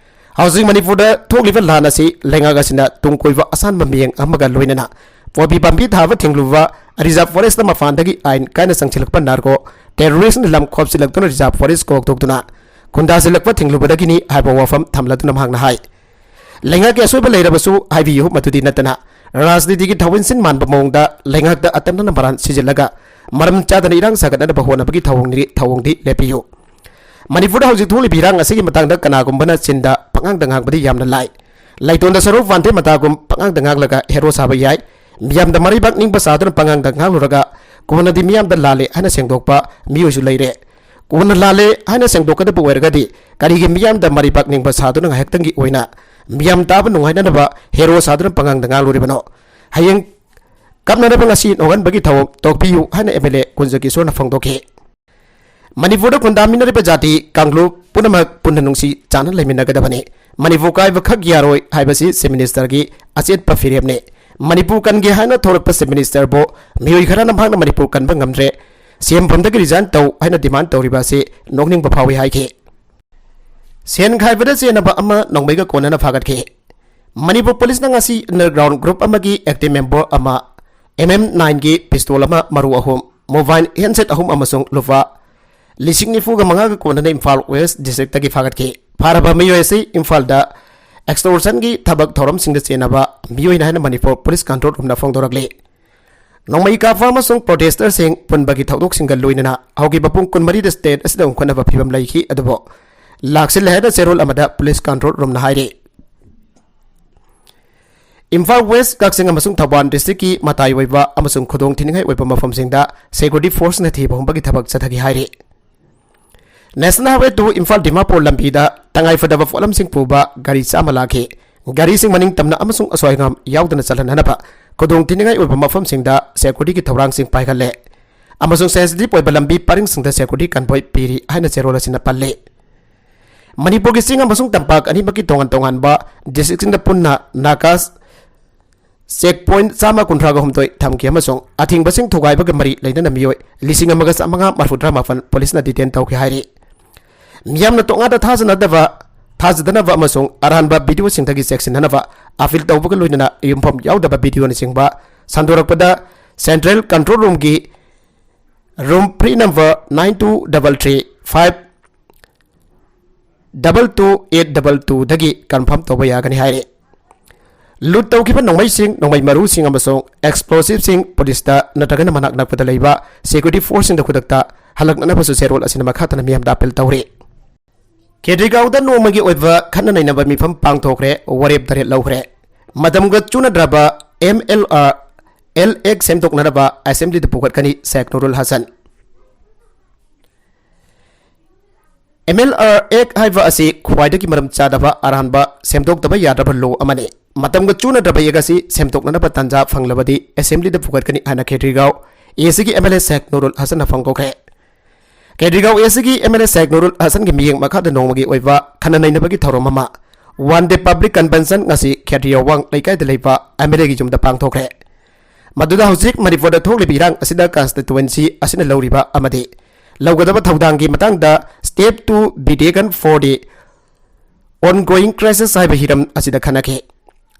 ꯍꯧꯖꯤꯛ ꯃꯅꯤꯄꯨꯔꯗ ꯊꯣꯛꯂꯤꯕ ꯂꯥꯟ ꯑꯁꯤ ꯂꯩꯉꯥꯛ ꯑꯁꯤꯅ ꯇꯨꯡ ꯀꯣꯏꯕ ꯑꯁꯥꯟꯕ ꯃꯤꯠꯌꯦꯡ ꯑꯃꯒ ꯂꯣꯏꯅꯅ ꯄꯣꯄꯤ ꯄꯥꯝꯕꯤ ꯊꯥꯕ ꯊꯤꯡꯂꯨꯕ, ꯔꯤꯖꯥꯔꯚ ꯐꯣꯔꯦꯁꯇ ꯃꯄꯥꯟꯗꯒꯤ ꯑꯥꯏꯟ ꯀꯥꯏꯅ ꯆꯪꯁꯤꯜꯂꯛꯄ ꯅꯥꯔꯀꯣ ꯇꯦꯔꯣꯔꯤꯁ꯭ꯠꯅ ꯂꯝ ꯈꯣꯞꯆꯤꯜꯂꯛꯇꯨꯅ ꯔꯤꯖꯥꯔꯚ ꯐꯣꯔꯦꯁ꯭ꯠ ꯀꯣꯛꯊꯣꯛꯇꯨꯅ ꯈꯨꯟꯗꯥꯁꯤꯜꯂꯛꯄ ꯊꯤꯡꯂꯨꯕꯗꯒꯤꯅꯤ ꯍꯥꯏꯕ ꯋꯥꯐꯝ ꯊꯝꯂꯗꯨꯅ ꯃꯍꯥꯛꯅ ꯍꯥꯏ, ꯂꯩꯉꯥꯛꯀꯤ ꯑꯁꯣꯏꯕ ꯂꯩꯔꯕꯁꯨ ꯍꯥꯏꯕꯤꯌꯨ, ꯃꯗꯨꯗꯤ ꯅꯠꯇꯅ ꯔꯥꯖꯅꯤꯇꯤꯒꯤ ꯊꯧꯑꯣꯏꯟꯁꯤꯟ ꯃꯥꯟꯕ ꯃꯑꯣꯡꯗ ꯂꯩꯉꯥꯛꯇ ꯑꯇꯝꯅꯅ ꯃꯔꯥꯟ ꯁꯤꯖꯤꯜꯂꯒ ꯃꯔꯝ ꯆꯥꯗꯅ ꯏꯔꯥꯡ ꯁꯥꯒꯠꯅꯅꯕ ꯍꯣꯠꯅꯕꯒꯤ ꯊꯧꯑꯣꯡꯗꯤ, ꯊꯧꯑꯣꯡꯗꯤ ꯂꯦꯞꯄꯤꯌꯨ꯫ ꯃꯅꯤꯄꯨꯔꯗ ꯍꯧꯖꯤꯛ ꯊꯣꯛꯂꯤꯕ ꯏꯔꯥꯡ ꯑꯁꯤꯒꯤ ꯃꯇꯥꯡꯗ ꯀꯅꯥꯒꯨꯝꯕꯅ ꯆꯤꯟꯗ ꯄꯉꯥꯡꯗ ꯉꯥꯡꯕꯗꯤ ꯌꯥꯝꯅ ꯂꯥꯏ꯫ ꯂꯩꯇꯣꯟꯗ ꯁꯔꯨ ꯄꯥꯟꯊꯦ ꯃꯇꯥꯒꯨꯝ ꯄꯉꯥꯡꯗ ꯉꯥꯡꯂꯒ ꯍꯦꯔꯣ ꯁꯥꯕ ꯌꯥꯏ꯫ ꯃꯤꯌꯥꯝꯗ ꯃꯔꯩꯕꯥꯛ ꯅꯤꯡꯕ ꯁꯥꯗꯨꯅ ꯄꯉꯥꯡꯗ ꯉꯥꯡꯂꯨꯔꯒ ꯀꯣꯟꯅꯗꯤ ꯃꯤꯌꯥꯝꯗ ꯂꯥꯜꯂꯦ ꯍꯥꯏꯅ ꯁꯦꯡꯗꯣꯛꯄ ꯃꯤꯑꯣꯏꯁꯨ ꯂꯩꯔꯦ꯫ ꯀꯣꯟꯅ ꯂꯥꯜꯂꯦ ꯍꯥꯏꯅ ꯁꯦꯡꯗꯣꯛꯀꯗꯕ ꯑꯣꯏꯔꯒꯗꯤ ꯀꯔꯤꯒꯤ ꯃꯤꯌꯥꯝꯗ ꯃꯔꯩꯕꯥꯛ ꯅꯤꯡꯕ ꯁꯥꯗꯨꯅ ꯉꯥꯏꯍꯥꯛꯇꯪꯒꯤ ꯑꯣꯏꯅ ꯃꯤꯌꯥꯝ ꯇꯥꯕ ꯅꯨꯡꯉꯥꯏꯅꯅꯕ ꯍꯦꯔꯣ ꯁꯥꯗꯨꯅ ꯄꯉꯥꯡꯗ ꯉꯥꯡꯂꯨꯔꯤꯕꯅꯣ? ꯍꯌꯦꯡ ꯀꯞꯅꯅꯕ ꯉꯁꯤ ꯅꯣꯡꯍꯟꯕꯒꯤ ꯊꯧꯑꯣꯡ ꯇꯧꯕꯤꯌꯨ ꯍꯥꯏꯅ ꯑꯦꯝ ꯑꯦꯜ ꯑꯦ ꯀꯨꯟꯖ ꯀꯤꯁꯣꯔꯅ ꯐꯣꯡꯗꯣꯛꯈꯤ꯫ ꯃꯅꯤꯄꯨꯔꯗ ꯈꯨꯟꯗꯥꯃꯤꯟꯅꯔꯤꯕ ꯖꯥꯇꯤ ꯀꯥꯡꯂꯨꯞ ꯄꯨꯝꯅꯃꯛ ꯄꯨꯟꯅ ꯅꯨꯡꯁꯤ ꯆꯥꯟꯅ ꯂꯩꯃꯤꯟꯅꯒꯗꯕꯅꯤ꯫ ꯃꯅꯤꯄꯨꯔ ꯀꯥꯏꯕ ꯈꯛ ꯌꯥꯔꯣꯏ ꯍꯥꯏꯕꯁꯤ ꯆꯤꯐ ꯃꯤꯅꯤꯁꯇꯔꯒꯤ ꯑꯆꯦꯠꯄ ꯐꯤꯔꯦꯞꯅꯤ꯫ ꯃꯅꯤꯄꯨꯔ ꯀꯟꯒꯦ ꯍꯥꯏꯅ ꯊꯣꯔꯛꯄ ꯆꯤꯐ ꯃꯤꯅꯤꯁꯇꯔꯕꯨ ꯃꯤꯑꯣꯏ ꯈꯔꯅ ꯃꯍꯥꯛꯅ ꯃꯅꯤꯄꯨꯔ ꯀꯟꯕ ꯉꯝꯗ꯭ꯔꯦ, ꯁꯤ ꯑꯦꯝ ꯐꯝꯗꯒꯤ ꯔꯤꯖꯥꯏꯟ ꯇꯧ ꯍꯥꯏꯅ ꯗꯤꯃꯥꯟ ꯇꯧꯔꯤꯕ ꯑꯁꯤ ꯅꯣꯛꯅꯤꯡꯕ ꯐꯥꯎꯏ ꯍꯥꯏꯈꯤ꯫ ꯁꯦꯟ ꯈꯥꯏꯕꯗ ꯆꯦꯟꯅꯕ ꯑꯃ ꯅꯣꯡꯃꯩꯒ ꯀꯣꯟꯅꯅ ꯐꯥꯒꯠꯈꯤ꯫ ꯃꯅꯤꯄꯨꯔ ꯄꯨꯂꯤꯁꯅ ꯉꯁꯤ ꯑꯟꯗꯔꯒ꯭ꯔꯥꯎꯟ ꯒ꯭ꯔꯨꯞ ꯑꯃꯒꯤ ꯑꯦꯛꯇꯤꯚ ꯃꯦꯝꯕꯔ ꯑꯃ ꯑꯦꯝ ꯑꯦꯝ ꯅꯥꯏꯟꯒꯤ ꯄꯤꯁꯇꯣꯜ ꯑꯃ, ꯃꯔꯨ ꯑꯍꯨꯝ, ꯃꯣꯕꯥꯏꯜ ꯍꯦꯟꯁꯦꯠ ꯑꯍꯨꯝ ꯑꯃꯁꯨꯡ ꯂꯨꯄꯥ ꯂꯤꯁꯤꯡ ꯅꯤꯐꯨꯒ ꯃꯉꯥꯒ ꯀꯣꯟꯅꯅ ꯏꯝꯐꯥꯜ ꯋꯦꯁ ꯗꯤꯁꯇ꯭ꯔꯤꯛꯇꯒꯤ ꯐꯥꯒꯠꯈꯤ꯫ ꯐꯥꯔꯕ ꯃꯤꯑꯣꯏ ꯑꯁꯤ ꯏꯝꯐꯥꯜꯗ ꯑꯦꯛꯁꯇꯣꯔꯁꯟꯒꯤ ꯊꯕꯛ ꯊꯧꯔꯝꯁꯤꯡꯗ ꯆꯦꯟꯅꯕ ꯃꯤꯑꯣꯏꯅꯤ ꯍꯥꯏꯅ ꯃꯅꯤꯄꯨꯔ ꯄꯨꯂꯤꯁ ꯀꯟꯇ꯭ꯔꯣꯜ ꯔꯨꯝꯅ ꯐꯣꯡꯗꯣꯔꯛꯂꯤ꯫ ꯅꯣꯡꯃꯩ ꯀꯥꯞꯄ ꯑꯃꯁꯨꯡ ꯄ꯭ꯔꯣꯇꯦꯁꯇꯔꯁꯤꯡ ꯄꯨꯟꯕꯒꯤ ꯊꯧꯗꯣꯛꯁꯤꯡꯒ ꯂꯣꯏꯅꯅ ꯍꯧꯈꯤꯕ ꯄꯨꯡ ꯀꯨꯟꯃꯔꯤꯗ ꯁ꯭ꯇꯦꯠ ꯑꯁꯤꯗ ꯎꯪꯈꯠꯅꯕ ꯐꯤꯕꯝ ꯂꯩꯈꯤ, ꯑꯗꯨꯕꯨ ꯂꯥꯛꯁꯤꯜꯂꯦ ꯍꯥꯏꯅ ꯆꯦꯔꯣꯜ ꯑꯃꯗ ꯄꯨꯂꯤꯁ ꯀꯟꯇ꯭ꯔꯣꯜ ꯔꯨꯝꯅ ꯍꯥꯏꯔꯤ꯫ ꯏꯝꯐꯥꯜ ꯋꯦꯁ, ꯀꯛꯆꯤꯡ ꯑꯃꯁꯨꯡ ꯊꯧꯕꯥꯜ ꯗꯤꯁꯇ꯭ꯔꯤꯛꯀꯤ ꯃꯇꯥꯏ ꯑꯣꯏꯕ ꯑꯃꯁꯨꯡ ꯈꯨꯗꯣꯡ ꯊꯤꯅꯤꯡꯉꯥꯏ ꯑꯣꯏꯕ ꯃꯐꯝꯁꯤꯡꯗ ꯁꯦꯀ꯭ꯌꯨꯔꯤꯇꯤ ꯐꯣꯔꯁꯅ ꯊꯤꯕ ꯍꯨꯝꯕꯒꯤ ꯊꯕꯛ ꯆꯠꯊꯈꯤ ꯍꯥꯏꯔꯤ꯫ National highway two Imphal Dimapur ꯂꯝꯕꯤꯗ ꯇꯉꯥꯏꯐꯗꯕ ꯄꯣꯠꯂꯝꯁꯤꯡ ꯄꯨꯕ ꯒꯥꯔꯤ ꯆꯥꯝꯃ ꯂꯥꯛꯈꯤ꯫ ꯒꯥꯔꯤꯁꯤꯡ ꯃꯅꯤꯡ ꯇꯝꯅ ꯑꯃꯁꯨꯡ ꯑꯁꯣꯏ ꯑꯉꯥꯝ ꯌꯥꯎꯗꯅ ꯆꯠꯍꯟꯅꯅꯕ ꯈꯨꯗꯣꯡ ꯊꯤꯅꯤꯡꯉꯥꯏ ꯑꯣꯏꯕ ꯃꯐꯝꯁꯤꯡꯗ ꯁꯦꯀ꯭ꯌꯨꯔꯤꯇꯤꯒꯤ ꯊꯧꯔꯥꯡꯁꯤꯡ ꯄꯥꯏꯈꯠꯂꯦ ꯑꯃꯁꯨꯡ ꯁꯦꯟꯁꯤꯇꯤꯚ ꯑꯣꯏꯕ ꯂꯝꯕꯤ ꯄꯔꯤꯡꯁꯤꯡꯗ ꯁꯦꯀ꯭ꯌꯨꯔꯤꯇꯤ ꯀꯟꯚꯣꯏ ꯄꯤꯔꯤ ꯍꯥꯏꯅ ꯆꯦꯔꯣꯜ ꯑꯁꯤꯅ ꯄꯜꯂꯤ꯫ ꯃꯅꯤꯄꯨꯔꯒꯤ ꯆꯤꯡ ꯑꯃꯁꯨꯡ ꯇꯝꯄꯥꯛ ꯑꯅꯤꯃꯛꯀꯤ ꯇꯣꯉꯥꯟ ꯇꯣꯉꯥꯟꯕ ꯗꯤꯁꯇ꯭ꯔꯤꯛꯁꯤꯡꯗ ꯄꯨꯟꯅ ꯅꯥꯀꯥꯁ ꯆꯦꯛ ꯄꯣꯏꯟꯠ ꯆꯥꯝꯃ ꯀꯨꯟꯊ꯭ꯔꯥꯒ ꯍꯨꯝꯗꯣꯏ ꯊꯝꯈꯤ ꯑꯃꯁꯨꯡ ꯑꯊꯤꯡꯕꯁꯤꯡ ꯊꯨꯒꯥꯏꯕꯒ ꯃꯔꯤ ꯂꯩꯅꯅ ꯃꯤꯑꯣꯏ ꯂꯤꯁꯤꯡ ꯑꯃꯒ ꯆꯥꯝꯃꯉꯥ ꯃꯔꯤꯐꯨꯇꯔꯥ ꯃꯥꯄꯟ ꯄꯨꯂꯤꯁꯅ ꯗꯤꯇꯦꯟ ꯇꯧꯈꯤ ꯍꯥꯏꯔꯤ꯫ ꯃꯤꯌꯥꯝꯅ ꯇꯣꯉꯥꯟꯅ ꯊꯥꯖꯅꯗꯕ, ꯊꯥꯖꯗꯅꯕ ꯑꯃꯁꯨꯡ ꯑꯔꯥꯟꯕ ꯚꯤꯗꯤꯑꯣꯁꯤꯡꯗꯒꯤ ꯆꯦꯛꯁꯤꯟꯅꯅꯕ ꯑꯥꯄꯤꯜ ꯇꯧꯕꯒ ꯂꯣꯏꯅꯅ ꯌꯨꯝꯐꯝ ꯌꯥꯎꯗꯕ ꯚꯤꯗꯤꯑꯣꯅꯆꯤꯡꯕ ꯁꯟꯗꯣꯔꯛꯄꯗ ꯁꯦꯟꯇ꯭ꯔꯦꯜ ꯀꯟꯇ꯭ꯔꯣꯜ ꯔꯨꯝꯒꯤ room free number nine two double three five double two eight double ꯇꯨꯗꯒꯤ ꯀꯟꯐꯥꯔꯝ ꯇꯧꯕ ꯌꯥꯒꯅꯤ ꯍꯥꯏꯔꯤ꯫ ꯂꯨꯠ ꯇꯧꯈꯤꯕ ꯅꯣꯡꯃꯩꯁꯤꯡ, ꯅꯣꯡꯃꯩ ꯃꯔꯨꯁꯤꯡ ꯑꯃꯁꯨꯡ ꯑꯦꯛꯁꯄ꯭ꯂꯣꯁꯤꯚꯁꯤꯡ ꯄꯨꯂꯤꯁꯇ ꯅꯠꯇ꯭ꯔꯒꯅ ꯃꯅꯥꯛ ꯅꯛꯄꯗ ꯂꯩꯕ ꯁꯦꯀ꯭ꯌꯨꯔꯤꯇꯤ ꯐꯣꯔꯁꯁꯤꯡꯗ ꯈꯨꯗꯛꯇ ꯍꯜꯂꯛꯅꯅꯕꯁꯨ ꯆꯦꯔꯣꯜ ꯑꯁꯤꯅ ꯃꯈꯥ ꯇꯥꯅ ꯃꯤꯌꯥꯝꯗ ꯑꯥꯄꯤꯜ ꯇꯧꯔꯤ꯫ ꯈꯦꯇ꯭ꯔꯤꯒꯥꯎꯗ ꯅꯣꯡꯃꯒꯤ ꯑꯣꯏꯕ ꯈꯠꯅ ꯅꯩꯅꯕ ꯃꯤꯐꯝ ꯄꯥꯡꯊꯣꯛꯈ꯭ꯔꯦ, ꯋꯥꯔꯦꯞ ꯇꯔꯦꯠ ꯂꯧꯈ꯭ꯔꯦ꯫ ꯃꯇꯝꯒ ꯆꯨꯅꯗ꯭ꯔꯕ ꯑꯦꯝ ꯑꯦꯜ ꯑꯥꯔ ꯑꯦꯜ ꯑꯦꯛ ꯁꯦꯝꯗꯣꯛꯅꯅꯕ ꯑꯦꯁꯦꯝꯕ꯭ꯂꯤꯗ ꯄꯨꯈꯠꯀꯅꯤ, ꯁꯦꯛ ꯅꯨꯔꯨꯜ ꯍꯁꯟ꯫ ꯑꯦꯝ ꯑꯦꯜ ꯑꯥꯔ ꯑꯦꯛ ꯍꯥꯏꯕ ꯑꯁꯤ ꯈ꯭ꯋꯥꯏꯗꯒꯤ ꯃꯔꯝ ꯆꯥꯗꯕ ꯑꯔꯥꯟꯕ ꯁꯦꯝꯗꯣꯛꯇꯕ ꯌꯥꯗ꯭ꯔꯕ ꯂꯣ ꯑꯃꯅꯤ꯫ ꯃꯇꯝꯒ ꯆꯨꯅꯗ꯭ꯔꯕ ꯑꯦꯛ ꯑꯁꯤ ꯁꯦꯝꯗꯣꯛꯅꯅꯕ ꯇꯥꯟꯖꯥ ꯐꯪꯂꯕꯗꯤ ꯑꯦꯁꯦꯝꯕ꯭ꯂꯤꯗ ꯄꯨꯈꯠꯀꯅꯤ ꯍꯥꯏꯅ ꯈꯦꯇ꯭ꯔꯤꯒꯥꯎ ꯑꯦ ꯁꯤꯒꯤ M L A Shaikh Nurul ꯍꯁꯟꯅ ꯐꯣꯡꯗꯣꯛꯈ꯭ꯔꯦ꯫ ꯀꯦꯗ꯭ꯔꯤꯒꯥꯎ ꯑꯦꯁꯤꯒꯤ M L A Shaikh Nurul ꯍꯁꯟꯒꯤ ꯃꯤꯠꯌꯦꯡ ꯃꯈꯥꯗ ꯅꯣꯡꯃꯒꯤ ꯑꯣꯏꯕ ꯈꯟꯅ ꯅꯩꯅꯕꯒꯤ ꯊꯧꯔꯝ ꯑꯃ ꯋꯥꯟ ꯗꯦ ꯄꯕ꯭ꯂꯤꯛ ꯀꯟꯚꯦꯟꯁꯟ ꯉꯁꯤ ꯈꯦꯇ꯭ꯔꯤꯌꯥꯋꯥꯡ ꯂꯩꯀꯥꯏꯗ ꯂꯩꯕ ꯑꯦꯝ ꯑꯦꯜ ꯑꯦꯒꯤ ꯌꯨꯝꯗ ꯄꯥꯡꯊꯣꯛꯈ꯭ꯔꯦ꯫ ꯃꯗꯨꯗ ꯍꯧꯖꯤꯛ ꯃꯅꯤꯄꯨꯔꯗ ꯊꯣꯛꯂꯤꯕ ꯏꯔꯥꯡ ꯑꯁꯤꯗ ꯀꯟꯁꯇꯤꯇ꯭ꯋꯦꯟꯁꯤ ꯑꯁꯤꯅ ꯂꯧꯔꯤꯕ ꯑꯃꯗꯤ ꯂꯧꯒꯗꯕ ꯊꯧꯗꯥꯡꯒꯤ ꯃꯇꯥꯡꯗ step to be taken for the ongoing crisis ꯍꯥꯏꯕ ꯍꯤꯔꯝ ꯑꯁꯤꯗ ꯈꯟꯅꯈꯤ꯫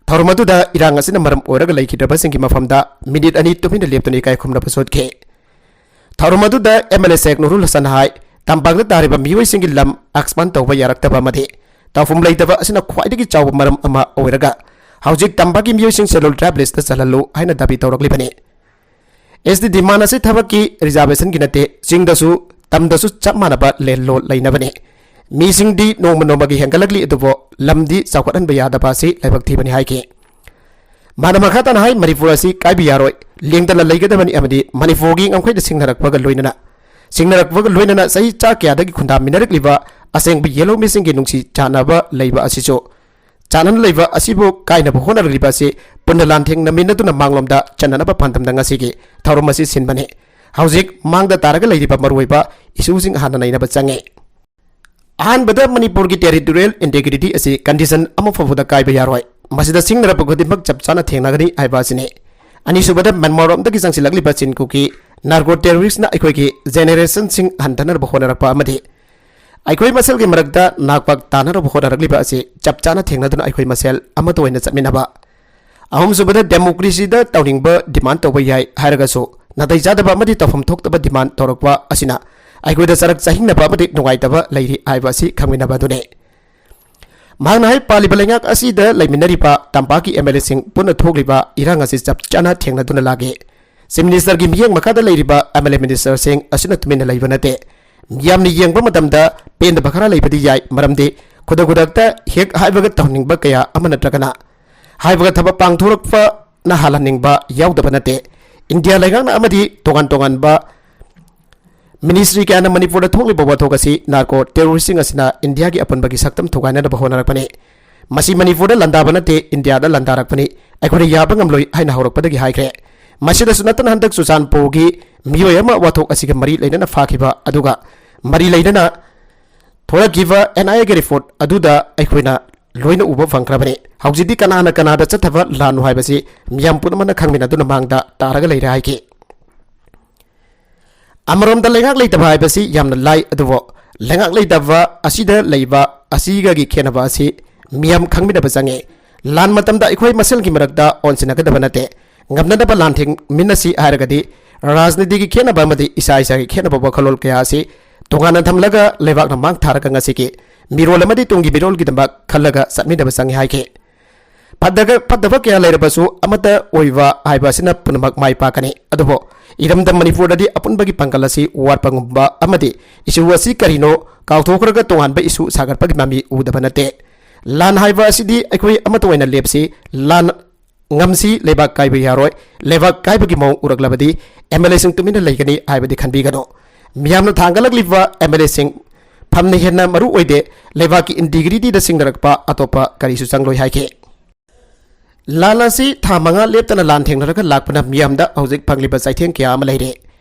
ꯊꯧꯔꯝ ꯑꯗꯨꯗ ꯏꯔꯥꯡ ꯑꯁꯤꯅ ꯃꯔꯝ ꯑꯣꯏꯔꯒ ꯂꯩꯈꯤꯗ꯭ꯔꯕꯁꯤꯡꯒꯤ ꯃꯐꯝꯗ ꯃꯤꯅꯤꯠ ꯑꯅꯤ ꯇꯨꯃꯤꯟꯅ ꯂꯦꯞꯇꯨꯅ ꯏꯀꯥꯏ ꯈꯨꯝꯅꯕꯁꯨ ꯎꯠꯈꯤ꯫ ꯊꯧꯔꯝ ꯑꯗꯨꯗ M L A Shaikh ꯅꯨꯔꯨꯜ Hasan ꯍꯥꯏ, ꯇꯝꯄꯥꯛꯇ ꯇꯥꯔꯤꯕ ꯃꯤꯑꯣꯏꯁꯤꯡꯒꯤ ꯂꯝ ꯑꯦꯛꯁꯄꯥꯟ ꯇꯧꯕ ꯌꯥꯔꯛꯇꯕ ꯑꯃꯗꯤ ꯇꯧꯐꯝ ꯂꯩꯇꯕ ꯑꯁꯤꯅ ꯈ꯭ꯋꯥꯏꯗꯒꯤ ꯆꯥꯎꯕ ꯃꯔꯝ ꯑꯃ ꯑꯣꯏꯔꯒ ꯍꯧꯖꯤꯛ ꯇꯝꯄꯥꯛꯀꯤ ꯃꯤꯑꯣꯏꯁꯤꯡ ꯁꯦꯂꯨꯜ ꯇ꯭ꯔꯥꯏꯕ ꯂꯤꯁꯇ ꯆꯜꯍꯜꯂꯨ ꯍꯥꯏꯅ ꯗꯥꯕꯤ ꯇꯧꯔꯛꯂꯤꯕꯅꯤ꯫ ꯑꯦꯁ ꯇꯤ ꯗꯤꯃꯥꯟ ꯑꯁꯤ ꯊꯕꯛꯀꯤ ꯔꯤꯖꯥꯔꯕꯦꯁꯟꯒꯤ ꯅꯠꯇꯦ, ꯆꯤꯡꯗꯁꯨ ꯇꯝꯗꯁꯨ ꯆꯞ ꯃꯥꯟꯅꯕ ꯂꯦꯟꯂꯣꯟ ꯂꯩꯅꯕꯅꯤ꯫ ꯃꯤꯁꯤꯡꯗꯤ ꯅꯣꯡꯃ ꯅꯣꯡꯃꯒꯤ ꯍꯦꯟꯒꯠꯂꯛꯂꯤ, ꯑꯗꯨꯕꯨ ꯂꯝꯗꯤ ꯆꯥꯎꯈꯠꯍꯟꯕ ꯌꯥꯗꯕ ꯑꯁꯤ ꯂꯥꯏꯕꯛ ꯊꯤꯕꯅꯤ ꯍꯥꯏꯈꯤ꯫ ꯃꯥꯅ ꯃꯈꯥ ꯇꯥꯅ ꯍꯥꯏ, ꯃꯅꯤꯄꯨꯔ ꯑꯁꯤ ꯀꯥꯏꯕ ꯌꯥꯔꯣꯏ, ꯂꯦꯡꯗꯅ ꯂꯩꯒꯗꯕꯅꯤ ꯑꯃꯗꯤ ꯃꯅꯤꯄꯨꯔꯒꯤ ꯉꯝꯈꯩꯗ ꯁꯤꯡꯅꯔꯛꯄꯒ ꯂꯣꯏꯅꯅ ꯁꯤꯡꯅꯔꯛꯄꯒ ꯂꯣꯏꯅꯅ ꯆꯍꯤ ꯆꯥ ꯀꯌꯥꯗꯒꯤ ꯈꯨꯟꯗꯥꯃꯤꯟꯅꯔꯛꯂꯤꯕ ꯑꯁꯦꯡꯕ ꯌꯦꯜꯍꯧꯃꯤꯁꯤꯡꯒꯤ ꯅꯨꯡꯁꯤ ꯆꯥꯟꯅꯕ ꯂꯩꯕ ꯑꯁꯤꯁꯨ ꯆꯥꯟꯅꯅ ꯂꯩꯕ ꯑꯁꯤꯕꯨ ꯀꯥꯏꯅꯕ ꯍꯣꯠꯅꯔꯛꯂꯤꯕ ꯑꯁꯤ ꯄꯨꯟꯅ ꯂꯥꯟꯊꯦꯡꯅꯃꯤꯟꯅꯗꯨꯅ ꯃꯥꯡꯂꯣꯝꯗ ꯆꯠꯅꯅꯕ ꯄꯥꯟꯗꯝꯗ ꯉꯁꯤꯒꯤ ꯊꯧꯔꯝ ꯑꯁꯤ ꯁꯤꯟꯕꯅꯤ꯫ ꯍꯧꯖꯤꯛ ꯃꯥꯡꯗ ꯇꯥꯔꯒ ꯂꯩꯔꯤꯕ ꯃꯔꯨꯑꯣꯏꯕ ꯏꯁꯨꯁꯤꯡ ꯍꯥꯟꯅ ꯅꯩꯅꯕ ꯆꯪꯉꯤ꯫ ꯑꯍꯥꯟꯕꯗ ꯃꯅꯤꯄꯨꯔꯒꯤ ꯇꯦꯔꯤꯇꯣꯔꯤꯌꯦꯜ ꯏꯟꯇꯦꯒ꯭ꯔꯤꯇꯤ ꯑꯁꯤ ꯀꯟꯗꯤꯁꯟ ꯑꯃ ꯐꯥꯎꯕꯗ ꯀꯥꯏꯕ ꯌꯥꯔꯣꯏ꯫ ꯃꯁꯤꯗ ꯁꯤꯡꯅꯔꯛꯄ ꯈꯨꯗꯤꯡꯃꯛ ꯆꯞ ꯆꯥꯅ ꯊꯦꯡꯅꯒꯅꯤ ꯍꯥꯏꯕ ꯑꯁꯤꯅꯤ꯫ ꯑꯅꯤꯁꯨꯕꯗ ꯃ꯭ꯌꯥꯟꯃꯥꯔꯔꯣꯝꯗꯒꯤ ꯆꯪꯁꯤꯜꯂꯛꯂꯤꯕ ꯆꯤꯟ ꯀꯨꯀꯤ ꯅꯥꯔꯀꯣ ꯇꯦꯔꯣꯔꯤꯁꯅ ꯑꯩꯈꯣꯏꯒꯤ ꯖꯦꯅꯦꯔꯦꯁꯟꯁꯤꯡ ꯍꯟꯊꯅꯕ ꯍꯣꯠꯅꯔꯛꯄ ꯑꯃꯗꯤ ꯑꯩꯈꯣꯏ ꯃꯁꯦꯜꯒꯤ ꯃꯔꯛꯇ ꯅꯥꯛꯄꯥꯛ ꯇꯥꯅꯅꯕ ꯍꯣꯠꯅꯔꯛꯂꯤꯕ ꯑꯁꯤ ꯆꯞ ꯆꯥꯅ ꯊꯦꯡꯅꯗꯨꯅ ꯑꯩꯈꯣꯏ ꯃꯁꯦꯜ ꯑꯃꯠꯇ ꯑꯣꯏꯅ ꯆꯠꯃꯤꯟꯅꯕ꯫ ꯑꯍꯨꯝꯁꯨꯕꯗ ꯗꯦꯃꯣꯀ꯭ꯔꯦꯁꯤꯗ ꯇꯧꯅꯤꯡꯕ ꯗꯤꯃꯥꯟ ꯇꯧꯕ ꯌꯥꯏ ꯍꯥꯏꯔꯒꯁꯨ ꯅꯥꯇꯩ ꯆꯥꯗꯕ ꯑꯃꯗꯤ ꯇꯧꯐꯝ ꯊꯣꯛꯇꯕ ꯗꯤꯃꯥꯟ ꯇꯧꯔꯛꯄ ꯑꯁꯤꯅ ꯑꯩꯈꯣꯏꯗ ꯆꯔꯛ ꯆꯥꯍꯤꯡꯅꯕ ꯑꯃꯗꯤ ꯅꯨꯡꯉꯥꯏꯇꯕ ꯂꯩꯔꯤ ꯍꯥꯏꯕ ꯑꯁꯤ ꯈꯪꯃꯤꯟꯅꯕ ꯑꯗꯨꯅꯤ꯫ ꯃꯍꯥꯛꯅ ꯍꯥꯏ, ꯄꯥꯜꯂꯤꯕ ꯂꯩꯉꯥꯛ ꯑꯁꯤꯗ ꯂꯩꯃꯤꯟꯅꯔꯤꯕ ꯇꯝꯄꯥꯛꯀꯤ ꯑꯦꯝ ꯑꯦꯜ ꯑꯦꯁꯤꯡ ꯄꯨꯟꯅ ꯊꯣꯛꯂꯤꯕ ꯏꯔꯥꯡ ꯑꯁꯤ ꯆꯞ ꯆꯥꯅ ꯊꯦꯡꯅꯗꯨꯅ ꯂꯥꯛꯂꯤ꯫ ꯆꯤꯐ ꯃꯤꯅꯤꯁꯇꯔꯒꯤ ꯃꯤꯠꯌꯦꯡ ꯃꯈꯥꯗ ꯂꯩꯔꯤꯕ ꯑꯦꯝ ꯑꯦꯜ ꯑꯦ ꯃꯤꯅꯤꯁꯇꯔꯁꯤꯡ ꯑꯁꯤꯅ ꯇꯨꯃꯤꯟꯅ ꯂꯩꯕ ꯅꯠꯇꯦ꯫ ꯃꯤꯌꯥꯝꯅ ꯌꯦꯡꯕ ꯃꯇꯝꯗ ꯄꯦꯟꯗꯕ ꯈꯔ ꯂꯩꯕꯗꯤ ꯌꯥꯏ, ꯃꯔꯝꯗꯤ ꯈꯨꯗꯛ ꯈꯨꯗꯛꯇ ꯍꯦꯛ ꯍꯥꯏꯕꯒ ꯇꯧꯍꯟꯅꯤꯡꯕ ꯀꯌꯥ ꯑꯃ ꯅꯠꯇ꯭ꯔꯒꯅ ꯍꯥꯏꯕꯒ ꯊꯕꯛ ꯄꯥꯡꯊꯣꯔꯛꯄꯅ ꯍꯥꯜꯍꯟꯅꯤꯡꯕ ꯌꯥꯎꯗꯕ ꯅꯠꯇꯦ꯫ ꯏꯟꯗꯤꯌꯥ ꯂꯩꯉꯥꯛꯅ ꯑꯃꯗꯤ ꯇꯣꯉꯥꯟ ꯇꯣꯉꯥꯟꯕ ꯃꯤꯅꯤꯁꯇ꯭ꯔꯤ ꯀꯌꯥꯅ ꯃꯅꯤꯄꯨꯔꯗ ꯊꯣꯛꯂꯤꯕ ꯋꯥꯊꯣꯛ ꯑꯁꯤ ꯅꯥꯔꯀꯣ ꯇꯦꯔꯣꯔꯤꯁꯁꯤꯡ ꯑꯁꯤꯅ ꯏꯟꯗꯤꯌꯥꯒꯤ ꯑꯄꯨꯟꯕꯒꯤ ꯁꯛꯇꯝ ꯊꯨꯒꯥꯏꯅꯅꯕ ꯍꯣꯠꯅꯔꯛꯄꯅꯤ꯫ ꯃꯁꯤ ꯃꯅꯤꯄꯨꯔꯗ ꯂꯥꯟꯗꯥꯕ ꯅꯠꯇꯦ, ꯏꯟꯗꯤꯌꯥꯗ ꯂꯥꯟꯗꯥꯔꯛꯄꯅꯤ, ꯑꯩꯈꯣꯏꯅ ꯌꯥꯕ ꯉꯝꯂꯣꯏ ꯍꯥꯏꯅ ꯍꯧꯔꯛꯄꯗꯒꯤ ꯍꯥꯏꯈ꯭ꯔꯦ꯫ ꯃꯁꯤꯗꯁꯨ ꯅꯠꯇꯅ ꯍꯟꯗꯛ ꯆꯨꯔꯆꯥꯟꯄꯨꯔꯒꯤ ꯃꯤꯑꯣꯏ ꯑꯃ ꯋꯥꯊꯣꯛ ꯑꯁꯤꯒ ꯃꯔꯤ ꯂꯩꯅꯅ ꯐꯥꯈꯤꯕ ꯑꯗꯨꯒ ꯃꯔꯤ ꯂꯩꯅꯅ ꯊꯣꯔꯛꯈꯤꯕ ꯑꯦꯟ ꯑꯥꯏ ꯑꯦꯒꯤ ꯔꯤꯄꯣꯔꯠ ꯑꯗꯨꯗ ꯑꯩꯈꯣꯏꯅ ꯂꯣꯏꯅ ꯎꯕ ꯐꯪꯈ꯭ꯔꯕꯅꯤ꯫ ꯍꯧꯖꯤꯛꯇꯤ ꯀꯅꯥꯅ ꯀꯅꯥꯗ ꯆꯠꯊꯕ ꯂꯥꯟꯅꯣ ꯍꯥꯏꯕꯁꯤ ꯃꯤꯌꯥꯝ ꯄꯨꯝꯅꯃꯛꯅ ꯈꯪꯃꯤꯟꯅꯗꯨꯅ ꯃꯥꯡꯗ ꯇꯥꯔꯒ ꯂꯩꯔꯦ ꯍꯥꯏꯈꯤ꯫ ꯑꯃꯔꯣꯝꯗ ꯂꯩꯉꯥꯛ ꯂꯩꯇꯕ ꯍꯥꯏꯕꯁꯤ ꯌꯥꯝꯅ ꯂꯥꯏ, ꯑꯗꯨꯕꯨ ꯂꯩꯉꯥꯛ ꯂꯩꯇꯕ ꯑꯁꯤꯗ ꯂꯩꯕ ꯑꯁꯤꯒꯒꯤ ꯈꯦꯠꯅꯕ ꯑꯁꯤ ꯃꯤꯌꯥꯝ ꯈꯪꯃꯤꯟꯅꯕ ꯆꯪꯉꯤ꯫ ꯂꯥꯟ ꯃꯇꯝꯗ ꯑꯩꯈꯣꯏ ꯃꯁꯦꯜꯒꯤ ꯃꯔꯛꯇ ꯑꯣꯟꯁꯤꯟꯅꯒꯗꯕ ꯅꯠꯇꯦ꯫ ꯉꯝꯅꯅꯕ ꯂꯥꯟ ꯊꯦꯡꯃꯤꯟꯅꯁꯤ ꯍꯥꯏꯔꯒꯗꯤ ꯔꯥꯖꯅꯤꯇꯤꯒꯤ ꯈꯦꯠꯅꯕ ꯑꯃꯗꯤ ꯏꯁꯥ ꯏꯁꯥꯒꯤ ꯈꯦꯠꯅꯕ ꯋꯥꯈꯜꯂꯣꯟ ꯀꯌꯥ ꯑꯁꯤ ꯇꯣꯉꯥꯟꯅ ꯊꯝꯂꯒ ꯂꯩꯕꯥꯛꯅ ꯃꯥꯡ ꯊꯥꯔꯒ ꯉꯁꯤꯒꯤ ꯃꯤꯔꯣꯜ ꯑꯃꯗꯤ ꯇꯨꯡꯒꯤ ꯃꯤꯔꯣꯜꯒꯤꯗꯃꯛ ꯈꯜꯂꯒ ꯆꯠꯃꯤꯟꯅꯕ ꯆꯪꯉꯤ ꯍꯥꯏꯈꯤ꯫ ꯐꯠꯇꯒ-, ꯐꯠꯇꯕ ꯀꯌꯥ ꯂꯩꯔꯕꯁꯨ ꯑꯃꯠꯇ ꯑꯣꯏꯕ ꯍꯥꯏꯕ ꯑꯁꯤꯅ ꯄꯨꯝꯅꯃꯛ ꯃꯥꯏ ꯄꯥꯛꯀꯅꯤ꯫ ꯑꯗꯨꯕꯨ ꯏꯔꯝꯗꯝ ꯃꯅꯤꯄꯨꯔꯗꯗꯤ ꯑꯄꯨꯟꯕꯒꯤ ꯄꯥꯡꯒꯜ ꯑꯁꯤ ꯋꯥꯠꯄꯒꯨꯝꯕ ꯑꯃꯗꯤ ꯏꯁꯨ ꯑꯁꯤ ꯀꯔꯤꯅꯣ ꯀꯥꯎꯊꯣꯛꯈ꯭ꯔꯒ ꯇꯣꯉꯥꯟꯕ ꯏꯁꯨ ꯁꯥꯒꯠꯄꯒꯤ ꯃꯃꯤ ꯎꯗꯕ ꯅꯠꯇꯦ꯫ ꯂꯥꯟ ꯍꯥꯏꯕ ꯑꯁꯤꯗꯤ ꯑꯩꯈꯣꯏ ꯑꯃꯠꯇ ꯑꯣꯏꯅ ꯂꯦꯞꯁꯤ꯫ ꯂꯥꯟ ꯉꯝꯁꯤ, ꯂꯩꯕꯥꯛ ꯀꯥꯏꯕ ꯌꯥꯔꯣꯏ꯫ ꯂꯩꯕꯥꯛ ꯀꯥꯏꯕꯒꯤ ꯃꯑꯣꯡ ꯎꯔꯛꯂꯕꯗꯤ ꯑꯦꯝ ꯑꯦꯜ ꯑꯦꯁꯤꯡ ꯇꯨꯃꯤꯟꯅ ꯂꯩꯒꯅꯤ ꯍꯥꯏꯕꯗꯤ ꯈꯟꯕꯤꯒꯅꯨ꯫ ꯃꯤꯌꯥꯝꯅ ꯊꯥꯡꯒꯠꯂꯛꯂꯤꯕ ꯑꯦꯝ ꯑꯦꯜ ꯑꯦꯁꯤꯡ ꯐꯝꯅ ꯍꯦꯟꯅ ꯃꯔꯨ ꯑꯣꯏꯗꯦ꯫ ꯂꯩꯕꯥꯛꯀꯤ ꯏꯟꯇꯤꯒ꯭ꯔꯤꯇꯤꯗ ꯁꯤꯡꯅꯔꯛꯄ ꯑꯇꯣꯞꯄ ꯀꯔꯤꯁꯨ ꯆꯪꯂꯣꯏ ꯍꯥꯏꯈꯤ꯫ ꯂꯥꯟ ꯑꯁꯤ ꯊꯥ ꯃꯉꯥ ꯂꯦꯞꯇꯅ ꯂꯥꯟ ꯊꯦꯡꯅꯔꯒ ꯂꯥꯛꯄꯅ ꯃꯤꯌꯥꯝꯗ ꯍꯧꯖꯤꯛ ꯐꯪꯂꯤꯕ ꯆꯩꯊꯦꯡ ꯀꯌꯥ ꯑꯃ ꯂꯩꯔꯦ꯫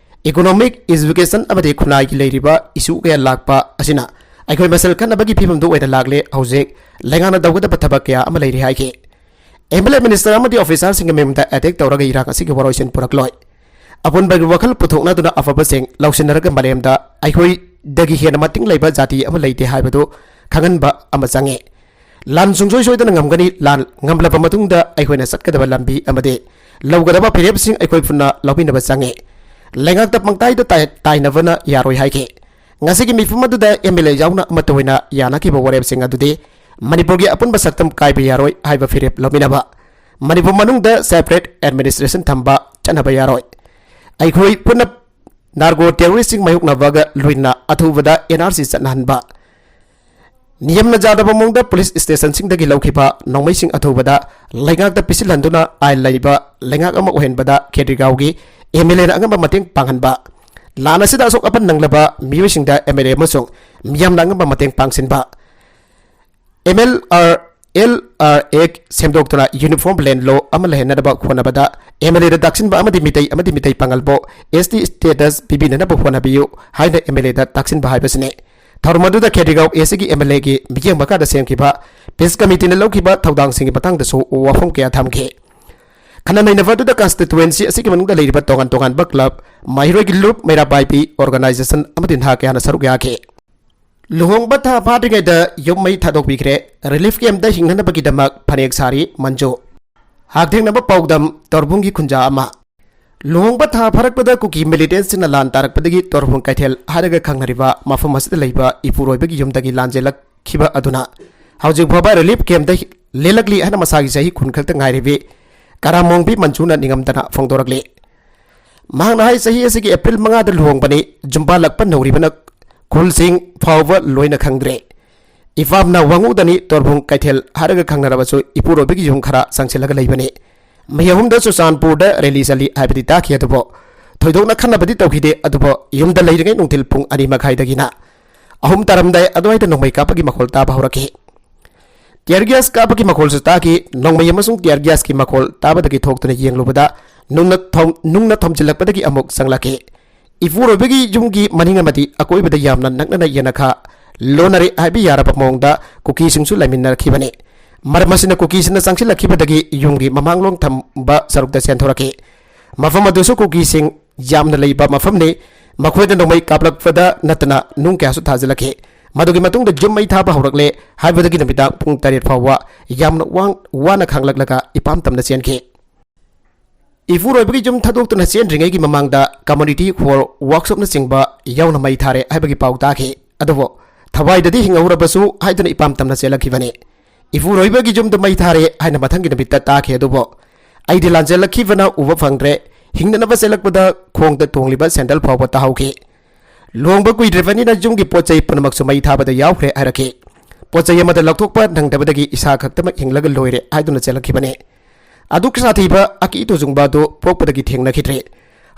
ꯏꯀꯣꯅꯣꯃꯤꯛ, ꯑꯦꯖꯨꯀꯦꯁꯟ ꯑꯃꯗꯤ ꯈꯨꯟꯅꯥꯏꯒꯤ ꯂꯩꯔꯤꯕ ꯏꯁꯨ ꯀꯌꯥ ꯂꯥꯛꯄ ꯑꯁꯤꯅ ꯑꯩꯈꯣꯏ ꯃꯁꯦꯜ ꯈꯠꯅꯕꯒꯤ ꯐꯤꯕꯝꯗꯨ ꯑꯣꯏꯅ ꯂꯥꯛꯂꯦ꯫ ꯍꯧꯖꯤꯛ ꯂꯩꯉꯥꯛꯅ ꯇꯧꯒꯗꯕ ꯊꯕꯛ ꯀꯌꯥ ꯑꯃ ꯂꯩꯔꯤ ꯍꯥꯏꯈꯤ꯫ ꯑꯦꯝ ꯑꯦꯜ ꯑꯦ, ꯃꯤꯅꯤꯁꯇꯔ ꯑꯃꯗꯤ ꯑꯣꯐꯤꯁꯥꯔꯁꯤꯡꯒꯤ ꯃꯌꯨꯝꯗ ꯑꯦꯇꯦꯛ ꯇꯧꯔꯒ ꯏꯔꯥꯡ ꯑꯁꯤꯒꯤ ꯋꯥꯔꯣꯏꯁꯤꯟ ꯄꯨꯔꯛꯂꯣꯏ꯫ ꯑꯄꯨꯟꯕꯒꯤ ꯋꯥꯈꯜ ꯄꯨꯊꯣꯛꯅꯗꯨꯅ ꯑꯐꯕꯁꯤꯡ ꯂꯧꯁꯤꯟꯅꯔꯒ ꯃꯥꯂꯦꯝꯗ ꯑꯩꯈꯣꯏꯗꯒꯤ ꯍꯦꯟꯅ ꯃꯇꯤꯡ ꯂꯩꯕ ꯖꯥꯇꯤ ꯑꯃ ꯂꯩꯇꯦ ꯍꯥꯏꯕꯗꯨ ꯈꯪꯍꯟꯕ ꯑꯃ ꯆꯪꯉꯤ꯫ ꯂꯥꯟ ꯁꯨꯡꯁꯣꯏ ꯁꯣꯏꯗꯅ ꯉꯝꯒꯅꯤ꯫ ꯂꯥꯟ ꯉꯝꯂꯕ ꯃꯇꯨꯡꯗ ꯑꯩꯈꯣꯏꯅ ꯆꯠꯀꯗꯕ ꯂꯝꯕꯤ ꯑꯃꯗꯤ ꯂꯧꯒꯗꯕ ꯐꯤꯔꯦꯞꯁꯤꯡ ꯑꯩꯈꯣꯏ ꯄꯨꯟꯅ ꯂꯧꯃꯤꯟꯅꯕ ꯆꯪꯉꯤ꯫ ꯂꯩꯉꯥꯛꯇ ꯄꯪꯇꯥꯏꯗ ꯇꯥꯏ-, ꯇꯥꯏꯅꯕꯅ ꯌꯥꯔꯣꯏ ꯍꯥꯏꯈꯤ꯫ ꯉꯁꯤꯒꯤ ꯃꯤꯐꯝ ꯑꯗꯨꯗ ꯑꯦꯝ ꯑꯦꯜ ꯑꯦ ꯌꯥꯎꯅ ꯑꯃꯠꯇ ꯑꯣꯏꯅ ꯌꯥꯅꯈꯤꯕ ꯋꯥꯔꯦꯞꯁꯤꯡ ꯑꯗꯨꯗꯤ ꯃꯅꯤꯄꯨꯔꯒꯤ ꯑꯄꯨꯟꯕ ꯁꯛꯇꯝ ꯀꯥꯏꯕ ꯌꯥꯔꯣꯏ ꯍꯥꯏꯕ ꯐꯤꯔꯦꯞ ꯂꯧꯃꯤꯟꯅꯕ, ꯃꯅꯤꯄꯨꯔ ꯃꯅꯨꯡꯗ ꯁꯦꯄꯔꯦꯠ ꯑꯦꯗꯃꯤꯅꯤꯁꯇ꯭ꯔꯦꯁꯟ ꯊꯝꯕ ꯆꯠꯅꯕ ꯌꯥꯔꯣꯏ꯫ ꯑꯩꯈꯣꯏ ꯄꯨꯟꯅ ꯅꯥꯔꯀꯣ ꯇꯦꯔꯣꯔꯤꯁꯁꯤꯡ ꯃꯥꯌꯣꯛꯅꯕꯒ ꯂꯣꯏꯅꯅ ꯑꯊꯨꯕꯗ ꯑꯦꯟ ꯑꯥꯔ ꯁꯤ ꯆꯠꯅꯍꯟꯕ, ꯅꯤꯌꯝꯅ ꯌꯥꯗꯕ ꯃꯑꯣꯡꯗ ꯄꯨꯂꯤꯁ ꯁ꯭ꯇꯦꯁꯟꯁꯤꯡꯗꯒꯤ ꯂꯧꯈꯤꯕ ꯅꯣꯡꯃꯩꯁꯤꯡ ꯑꯊꯨꯕꯗ ꯂꯩꯉꯥꯛꯇ ꯄꯤꯁꯤꯜꯍꯟꯗꯨꯅ ꯑꯥꯏꯟ ꯂꯩꯕ ꯂꯩꯉꯥꯛ ꯑꯃ ꯑꯣꯏꯍꯟꯕꯗ ꯈꯦꯇ꯭ꯔꯤꯒꯥꯎꯒꯤ ꯑꯦꯝ ꯑꯦꯜ ꯑꯦꯅ ꯑꯉꯝꯕ ꯃꯇꯦꯡ ꯄꯥꯡꯍꯟꯕ, ꯂꯥꯟ ꯑꯁꯤꯗ ꯑꯁꯣꯛ ꯑꯄꯟ ꯅꯪꯂꯕ ꯃꯤꯑꯣꯏꯁꯤꯡꯗ ꯑꯦꯝ ꯑꯦꯜ ꯑꯦ ꯑꯃꯁꯨꯡ ꯃꯤꯌꯥꯝꯅ ꯑꯉꯝꯕ ꯃꯇꯦꯡ ꯄꯥꯡꯁꯤꯟꯕ, M L R L R A ꯁꯦꯝꯗꯣꯛꯇꯨꯅ ꯌꯨꯅꯤꯐꯣꯔꯝ ꯂꯦꯟ ꯂꯣ ꯑꯃ ꯂꯩꯍꯟꯅꯕ ꯍꯣꯠꯅꯕꯗ ꯑꯦꯝ ꯑꯦꯜ ꯑꯦꯗ ꯇꯥꯛꯁꯤꯟꯕ ꯑꯃꯗꯤ ꯃꯤꯇꯩ ꯑꯃꯗꯤ ꯃꯤꯇꯩ ꯄꯥꯉꯜꯕꯨ ꯑꯦꯁ ꯇꯤ ꯁ꯭ꯇꯦꯇꯁ ꯄꯤꯕꯤꯅꯅꯕ ꯍꯣꯠꯅꯕꯤꯌꯨ ꯍꯥꯏꯅ ꯑꯦꯝ ꯑꯦꯜ ꯑꯦꯗ ꯇꯥꯛꯁꯤꯟꯕ ꯍꯥꯏꯕꯁꯤꯅꯤ꯫ ꯊꯧꯔꯝ ꯑꯗꯨꯗ ꯈꯦꯗ꯭ꯔꯤꯒꯥꯎ ꯑꯦꯁ ꯁꯤꯒꯤ ꯑꯦꯝ ꯑꯦꯜ ꯑꯦꯒꯤ ꯃꯤꯠꯌꯦꯡ ꯃꯈꯥꯗ ꯁꯦꯝꯈꯤꯕ ꯄꯤꯁ ꯀꯃꯤꯇꯤꯅ ꯂꯧꯈꯤꯕ ꯊꯧꯗꯥꯡꯁꯤꯡꯒꯤ ꯃꯇꯥꯡꯗꯁꯨ ꯋꯥꯐꯝ ꯀꯌꯥ ꯊꯝꯈꯤ꯫ ꯈꯟꯅ ꯅꯩꯅꯕ ꯑꯗꯨꯗ ꯀꯟꯁꯇꯤꯇ꯭ꯋꯦꯟꯁꯤ ꯑꯁꯤꯒꯤ ꯃꯅꯨꯡꯗ ꯂꯩꯔꯤꯕ ꯇꯣꯉꯥꯟ ꯇꯣꯉꯥꯟꯕ ꯀ꯭ꯂꯕ, ꯃꯍꯩꯔꯣꯏꯒꯤ ꯂꯨꯞ, ꯃꯩꯔꯥ ꯄꯥꯏꯕꯤ ꯑꯣꯔꯒꯅꯥꯏꯖꯦꯁꯟ ꯑꯃꯗꯤ ꯅꯍꯥ ꯀꯌꯥꯅ ꯁꯔꯨꯛ ꯌꯥꯈꯤ꯫ ꯂꯨꯍꯣꯡꯕ ꯊꯥ ꯐꯥꯗ꯭ꯔꯤꯉꯩꯗ ꯌꯨꯝ ꯃꯩ ꯊꯥꯗꯣꯛꯄꯤꯈ꯭ꯔꯦ꯫ ꯔꯤꯂꯤꯐ ꯀꯦꯝꯞꯇ ꯍꯤꯡꯅꯅꯕꯒꯤꯗꯃꯛ ꯐꯅꯦꯛ ꯁꯥꯔꯤ ꯃꯟꯖꯨ꯫ ꯍꯛꯊꯦꯡꯅꯕ ꯄꯥꯎꯗꯝ, ꯇꯣꯔꯕꯨꯡꯒꯤ ꯈꯨꯟꯖꯥ ꯑꯃ꯫ ꯂꯨꯍꯣꯡꯕ ꯊꯥ ꯐꯥꯔꯛꯄꯗ ꯀꯨꯀꯤ ꯃꯤꯂꯤꯇꯦꯟꯁꯤꯡꯅ ꯂꯥꯟ ꯇꯥꯔꯛꯄꯗꯒꯤ ꯇꯣꯔꯕꯨꯡ ꯀꯩꯊꯦꯜ ꯍꯥꯏꯔꯒ ꯈꯪꯅꯔꯤꯕ ꯃꯐꯝ ꯑꯁꯤꯗ ꯂꯩꯕ ꯏꯄꯨꯔꯣꯏꯕꯒꯤ ꯌꯨꯝꯗꯒꯤ ꯂꯥꯟ ꯆꯦꯜꯂꯛꯈꯤꯕ ꯑꯗꯨꯅ ꯍꯧꯖꯤꯛ ꯐꯥꯎꯕ ꯔꯤꯂꯤꯐ ꯀꯦꯝꯞꯇ ꯂꯦꯜꯂꯛꯂꯤ ꯍꯥꯏꯅ ꯃꯁꯥꯒꯤ ꯆꯍꯤ ꯀꯨꯟ ꯈꯛꯇ ꯉꯥꯏꯔꯤꯕꯤ ꯀꯔꯥꯃꯣꯡꯕꯤ ꯃꯟꯖꯨꯅ ꯅꯤꯡꯉꯝꯗꯅ ꯐꯣꯡꯗꯣꯔꯛꯂꯤ꯫ ꯃꯍꯥꯛꯅ ꯍꯥꯏ, ꯆꯍꯤ ꯑꯁꯤꯒꯤ ꯑꯦꯄ꯭ꯔꯤꯜ ꯃꯉꯥꯗ ꯂꯨꯍꯣꯡꯕꯅꯤ, ꯌꯨꯝꯕꯥꯜꯂꯛꯄ ꯅꯧꯔꯤꯕꯅ ꯈꯨꯜꯁꯤꯡ ꯐꯥꯎꯕ ꯂꯣꯏꯅ ꯈꯪꯗ꯭ꯔꯦ꯫ ꯏꯄꯥꯝꯅ ꯋꯥꯉꯨꯗꯅꯤ ꯇꯣꯔꯕꯨꯡ ꯀꯩꯊꯦꯜ ꯍꯥꯏꯔꯒ ꯈꯪꯅꯔꯕꯁꯨ ꯏꯄꯨꯔꯣꯏꯕꯒꯤ ꯌꯨꯝ ꯈꯔ ꯆꯪꯁꯤꯜꯂꯒ ꯂꯩꯕꯅꯤ꯫ ꯃꯤ ꯑꯍꯨꯝꯗ ꯆꯨꯔꯆꯥꯟꯄꯨꯔꯗ ꯔꯦꯂꯤ ꯆꯠꯂꯤ ꯍꯥꯏꯕꯗꯤ ꯇꯥꯈꯤ, ꯑꯗꯨꯕꯨ ꯊꯣꯏꯗꯣꯛꯅ ꯈꯟꯅꯕꯗꯤ ꯇꯧꯈꯤꯗꯦ꯫ ꯑꯗꯨꯕꯨ ꯌꯨꯝꯗ ꯂꯩꯔꯤꯉꯩ ꯅꯨꯡꯊꯤꯜ ꯄꯨꯡ ꯑꯅꯤ ꯃꯈꯥꯏꯗꯒꯤꯅ ꯑꯍꯨꯝ ꯇꯥꯔꯝꯗꯥꯏ ꯑꯗꯨꯋꯥꯏꯗ ꯅꯣꯡꯃꯩ ꯀꯥꯞꯄꯒꯤ ꯃꯈꯣꯜ ꯇꯥꯕ ꯍꯧꯔꯛꯈꯤ꯫ ꯇꯤꯌꯔ ꯒ꯭ꯌꯥꯁ ꯀꯥꯞꯄꯒꯤ ꯃꯈꯣꯜꯁꯨ ꯇꯥꯈꯤ꯫ ꯅꯣꯡꯃꯩ ꯑꯃꯁꯨꯡ ꯇꯤꯌꯔ ꯒ꯭ꯌꯥꯁꯀꯤ ꯃꯈꯣꯜ ꯇꯥꯕꯗꯒꯤ ꯊꯣꯛꯇꯨꯅ ꯌꯦꯡꯂꯨꯕꯗ ꯅꯨꯡꯅ ꯊꯣꯝ-, ꯅꯨꯡꯅ ꯊꯣꯝꯖꯤꯜꯂꯛꯄꯗꯒꯤ ꯑꯃꯨꯛ ꯆꯪꯂꯛꯈꯤ꯫ ꯏꯄꯨꯔꯣꯏꯕꯒꯤ ꯌꯨꯝꯒꯤ ꯃꯅꯤꯡ ꯑꯃꯗꯤ ꯑꯀꯣꯏꯕꯗ ꯌꯥꯝꯅ ꯅꯛꯅꯅ ꯌꯦꯅꯈꯥ ꯂꯣꯟꯅꯔꯦ ꯍꯥꯏꯕ ꯌꯥꯔꯕ ꯃꯑꯣꯡꯗ ꯀꯨꯀꯤꯁꯤꯡꯁꯨ ꯂꯩꯃꯤꯟꯅꯔꯛꯈꯤꯕꯅꯤ꯫ ꯃꯔꯝ ꯑꯁꯤꯅ ꯀꯨꯀꯤꯁꯤꯡꯅ ꯆꯪꯁꯤꯜꯂꯛꯈꯤꯕꯗꯒꯤ ꯌꯨꯝꯒꯤ ꯃꯃꯥꯡꯂꯣꯝ ꯊꯝꯕ ꯁꯔꯨꯛꯇ ꯆꯦꯟꯊꯣꯔꯛꯈꯤ꯫ ꯃꯐꯝ ꯑꯗꯨꯁꯨ ꯀꯨꯀꯤꯁꯤꯡ ꯌꯥꯝꯅ ꯂꯩꯕ ꯃꯐꯝꯅꯤ꯫ ꯃꯈꯣꯏꯅ ꯅꯣꯡꯃꯩ ꯀꯥꯞꯂꯛꯄꯗ ꯅꯠꯇꯅ ꯅꯨꯡ ꯀꯌꯥꯁꯨ ꯊꯥꯖꯤꯜꯂꯛꯈꯤ꯫ ꯃꯗꯨꯒꯤ ꯃꯇꯨꯡꯗ ꯌꯨꯝ ꯃꯩ ꯊꯥꯕ ꯍꯧꯔꯛꯂꯦ ꯍꯥꯏꯕꯗꯒꯤ ꯅꯨꯃꯤꯗꯥꯡ ꯄꯨꯡ ꯇꯔꯦꯠ ꯐꯥꯎꯕ ꯌꯥꯝꯅ ꯋꯥꯡ-, ꯋꯥꯅ ꯈꯥꯡꯂꯛꯂꯒ ꯏꯄꯥꯝ ꯇꯝꯅ ꯆꯦꯟꯈꯤ꯫ ꯏꯄꯨꯔꯣꯏꯕꯒꯤ ꯌꯨꯝ ꯊꯥꯗꯣꯛꯇꯨꯅ ꯆꯦꯟꯗ꯭ꯔꯤꯉꯩꯒꯤ ꯃꯃꯥꯡꯗ ꯀꯝꯃꯨꯅꯤꯇꯤ ꯍꯣꯜ, ꯋꯥꯔꯛꯁꯣꯞꯅꯆꯤꯡꯕ ꯌꯥꯎꯅ ꯃꯩ ꯊꯥꯔꯦ ꯍꯥꯏꯕꯒꯤ ꯄꯥꯎ ꯇꯥꯈꯤ꯫ ꯑꯗꯨꯕꯨ ꯊꯋꯥꯏꯗꯗꯤ ꯍꯤꯡꯍꯧꯔꯕꯁꯨ ꯍꯥꯏꯗꯨꯅ ꯏꯄꯥꯝ ꯇꯝꯅ ꯆꯦꯜꯂꯛꯈꯤꯕꯅꯤ꯫ ꯏꯄꯨꯔꯣꯏꯕꯒꯤ ꯌꯨꯝꯗ ꯃꯩ ꯊꯥꯔꯦ ꯍꯥꯏꯅ ꯃꯊꯪꯒꯤ ꯅꯨꯃꯤꯠꯇ ꯇꯥꯈꯤ꯫ ꯑꯗꯨꯕꯨ ꯑꯩꯗꯤ ꯂꯥꯟꯖꯦꯜꯂꯛꯈꯤꯕꯅ ꯎꯕ ꯐꯪꯗ꯭ꯔꯦ꯫ ꯍꯤꯡꯅꯅꯕ ꯆꯦꯜꯂꯛꯄꯗ ꯈꯣꯡꯗ ꯇꯣꯡꯂꯤꯕ ꯁꯦꯟꯗꯜ ꯐꯥꯎꯕ ꯇꯥꯍꯧꯈꯤ꯫ ꯂꯨꯍꯣꯡꯕ ꯀꯨꯏꯗ꯭ꯔꯤꯕꯅꯤꯅ ꯌꯨꯝꯒꯤ ꯄꯣꯠ ꯆꯩ ꯄꯨꯝꯅꯃꯛꯁꯨ ꯃꯩ ꯊꯥꯕꯗ ꯌꯥꯎꯈ꯭ꯔꯦ ꯍꯥꯏꯔꯛꯈꯤ꯫ ꯄꯣꯠ ꯆꯩ ꯑꯃꯠꯇ ꯂꯧꯊꯣꯛꯄ ꯅꯪꯗꯕꯗꯒꯤ ꯏꯁꯥ ꯈꯛꯇꯃꯛ ꯍꯤꯡꯂꯒ ꯂꯣꯏꯔꯦ ꯍꯥꯏꯗꯨꯅ ꯆꯦꯜꯂꯛꯈꯤꯕꯅꯤ꯫ ꯑꯗꯨꯛ ꯁꯥꯊꯤꯕ ꯑꯀꯤ ꯇꯨꯖꯨꯡꯕ ꯑꯗꯨ ꯄꯣꯛꯄꯗꯒꯤ ꯊꯦꯡꯅꯈꯤꯗ꯭ꯔꯤ꯫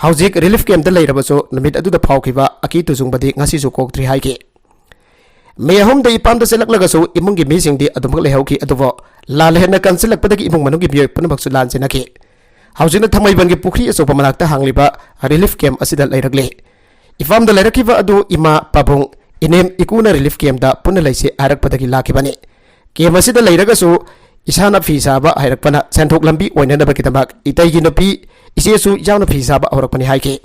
ꯍꯧꯖꯤꯛ ꯔꯤꯂꯤꯐ ꯀꯦꯝꯞꯇ ꯂꯩꯔꯕꯁꯨ ꯅꯨꯃꯤꯠ ꯑꯗꯨꯗ ꯐꯥꯎꯈꯤꯕ ꯑꯀꯤ ꯇꯨꯖꯨꯡꯕꯗꯤ ꯉꯁꯤꯁꯨ ꯀꯣꯛꯇ꯭ꯔꯤ ꯍꯥꯏꯈꯤ꯫ ꯃꯤ ꯑꯍꯨꯝꯗ ꯏꯄꯥꯝꯗ ꯆꯦꯜꯂꯛꯂꯒꯁꯨ ꯏꯃꯨꯡꯒꯤ ꯃꯤꯁꯤꯡꯗꯤ ꯑꯗꯨꯃꯛ ꯂꯩꯍꯧꯈꯤ꯫ ꯑꯗꯨꯕꯨ ꯂꯥꯜ ꯍꯦꯟꯅ ꯀꯟꯁꯤꯜꯂꯛꯄꯗꯒꯤ ꯏꯃꯨꯡ ꯃꯅꯨꯡꯒꯤ ꯃꯤꯑꯣꯏ ꯄꯨꯝꯅꯃꯛꯁꯨ ꯂꯥꯟ ꯆꯦꯟꯅꯈꯤ꯫ ꯍꯧꯖꯤꯛꯅ ꯊꯥꯡꯃꯩꯕꯟꯒꯤ ꯄꯨꯈ꯭ꯔꯤ ꯑꯆꯧꯕ ꯃꯅꯥꯛꯇ ꯍꯥꯡꯂꯤꯕ ꯔꯤꯂꯤꯐ ꯀꯦꯝꯞ ꯑꯁꯤꯗ ꯂꯩꯔꯛꯂꯤ꯫ ꯏꯄꯥꯝꯗ ꯂꯩꯔꯛꯈꯤꯕ ꯑꯗꯨ ꯏꯃꯥ, ꯄꯥꯕꯨꯡ, ꯏꯅꯦꯝ, ꯏꯀꯨꯅ ꯔꯤꯂꯤꯐ ꯀꯦꯝꯞꯇ ꯄꯨꯟꯅ ꯂꯩꯁꯤ ꯍꯥꯏꯔꯛꯄꯗꯒꯤ ꯂꯥꯛꯈꯤꯕꯅꯤ꯫ ꯀꯦꯝꯞ ꯑꯁꯤꯗ ꯂꯩꯔꯒꯁꯨ ꯏꯁꯥꯅ ꯐꯤ ꯁꯥꯕ ꯍꯩꯔꯛꯄꯅ ꯁꯦꯟꯊꯣꯛ ꯂꯝꯕꯤ ꯑꯣꯏꯅꯅꯕꯒꯤꯗꯃꯛ ꯏꯇꯩꯒꯤ ꯅꯨꯄꯤ ꯏꯆꯦꯁꯨ ꯌꯥꯎꯅ ꯐꯤ ꯁꯥꯕ ꯍꯧꯔꯛꯄꯅꯤ ꯍꯥꯏꯈꯤ꯫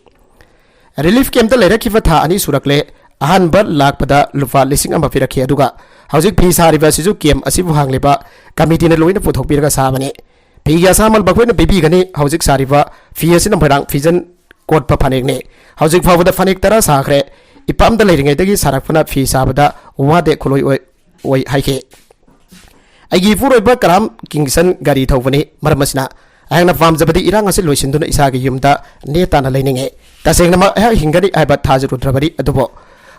ꯔꯤꯂꯤꯐ ꯀꯦꯝꯞꯇ ꯂꯩꯔꯛꯈꯤꯕ ꯊꯥ ꯑꯅꯤ ꯁꯨꯔꯛꯂꯦ꯫ ꯑꯍꯥꯟꯕ ꯂꯥꯛꯄꯗ ꯂꯨꯄꯥ ꯂꯤꯁꯤꯡ ꯑꯃ ꯄꯤꯔꯛꯈꯤ, ꯑꯗꯨꯒ ꯍꯧꯖꯤꯛ ꯐꯤ ꯁꯥꯔꯤꯕ ꯑꯁꯤꯁꯨ ꯀꯦꯝꯞ ꯑꯁꯤꯕꯨ ꯍꯥꯡꯂꯤꯕ ꯀꯃꯤꯇꯤꯅ ꯂꯣꯏꯅ ꯄꯨꯊꯣꯛꯄꯤꯔꯒ ꯁꯥꯕꯅꯤ꯫ ꯐꯤꯒꯤ ꯑꯁꯥꯃꯜ ꯃꯈꯣꯏꯅ ꯄꯤꯕꯤꯒꯅꯤ꯫ ꯍꯧꯖꯤꯛ ꯁꯥꯔꯤꯕ ꯐꯤ ꯑꯁꯤꯅ ꯃꯣꯏꯔꯥꯡ ꯐꯤꯖꯟ ꯀꯣꯠꯄ ꯐꯅꯦꯛꯅꯤ꯫ ꯍꯧꯖꯤꯛ ꯐꯥꯎꯕꯗ ꯐꯅꯦꯛ ꯇꯔꯥ ꯁꯥꯈ꯭ꯔꯦ꯫ ꯏꯄꯥꯝꯗ ꯂꯩꯔꯤꯉꯩꯗꯒꯤ ꯁꯥꯔꯛꯄꯅ ꯐꯤ ꯁꯥꯕꯗ ꯋꯥꯗꯦ, ꯈꯨꯠꯂꯣꯏ ꯑꯣꯏ, ꯑꯣꯏ ꯍꯥꯏꯈꯤ꯫ ꯑꯩꯒꯤ ꯏꯄꯨꯔꯣꯏꯕ ꯀꯔꯥꯝ ꯀꯤꯡꯁꯟ ꯒꯥꯔꯤ ꯊꯧꯕꯅꯤ꯫ ꯃꯔꯝ ꯑꯁꯤꯅ ꯑꯩꯍꯥꯛꯅ ꯄꯥꯝꯖꯕꯗꯤ ꯏꯔꯥꯡ ꯑꯁꯤ ꯂꯣꯏꯁꯤꯟꯗꯨꯅ ꯏꯁꯥꯒꯤ ꯌꯨꯝꯗ ꯅꯦ ꯇꯥꯅ ꯂꯩꯅꯤꯡꯉꯤ꯫ ꯇꯁꯦꯡꯅꯃꯛ ꯑꯩꯍꯥꯛ ꯍꯤꯡꯒꯅꯤ ꯍꯥꯏꯕ ꯊꯥꯖꯔꯨꯗ꯭ꯔꯕꯅꯤ꯫ ꯑꯗꯨꯕꯨ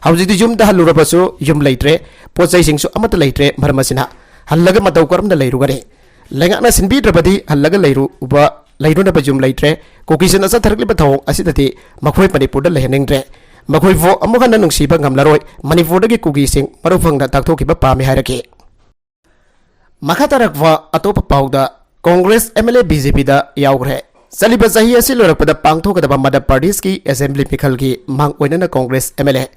ꯍꯧꯖꯤꯛꯇꯤ ꯌꯨꯝꯗ ꯍꯜꯂꯨꯔꯕꯁꯨ ꯌꯨꯝ ꯂꯩꯇ꯭ꯔꯦ, ꯄꯣꯠ ꯆꯩꯁꯤꯡꯁꯨ ꯑꯃꯠꯇ ꯂꯩꯇ꯭ꯔꯦ꯫ ꯃꯔꯝ ꯑꯁꯤꯅ ꯍꯜꯂꯒ ꯃꯇꯧ ꯀꯔꯝꯅ ꯂꯩꯔꯨꯒꯅꯤ? ꯂꯩꯉꯥꯛꯅ ꯁꯤꯟꯕꯤꯗ꯭ꯔꯕꯗꯤ ꯍꯜꯂꯒ ꯂꯩꯔꯨꯕ, ꯂꯩꯔꯨꯅꯕ ꯌꯨꯝ ꯂꯩꯇ꯭ꯔꯦ꯫ ꯀꯨꯀꯤꯁꯤꯡꯅ ꯆꯠꯊꯔꯛꯂꯤꯕ ꯊꯧꯑꯣꯡ ꯑꯁꯤꯗꯗꯤ ꯃꯈꯣꯏ ꯃꯅꯤꯄꯨꯔꯗ ꯂꯩꯍꯟꯅꯤꯡꯗ꯭ꯔꯦ꯫ ꯃꯈꯣꯏꯕꯨ ꯑꯃꯨꯛ ꯍꯟꯅ ꯅꯨꯡꯁꯤꯕ ꯉꯝꯂꯔꯣꯏ꯫ ꯃꯅꯤꯄꯨꯔꯗꯒꯤ ꯀꯨꯀꯤꯁꯤꯡ ꯃꯔꯨ ꯐꯪꯅ ꯇꯥꯛꯊꯣꯛꯈꯤꯕ ꯄꯥꯝꯃꯤ ꯍꯥꯏꯔꯛꯈꯤ꯫ ꯃꯈꯥ ꯇꯥꯔꯛꯄ ꯑꯇꯣꯞꯄ ꯄꯥꯎꯗ, Congress M L A B J ꯄꯤꯗ ꯌꯥꯎꯈ꯭ꯔꯦ꯫ ꯆꯠꯂꯤꯕ ꯆꯍꯤ ꯑꯁꯤ ꯂꯣꯏꯔꯛꯄꯗ ꯄꯥꯡꯊꯣꯛꯀꯗꯕ ꯃꯙ꯭ꯌ ꯄ꯭ꯔꯗꯦꯁꯀꯤ ꯑꯦꯁꯦꯝꯕ꯭ꯂꯤ ꯃꯤꯈꯜꯒꯤ ꯃꯥꯡ ꯑꯣꯏꯅꯅ Congress M L A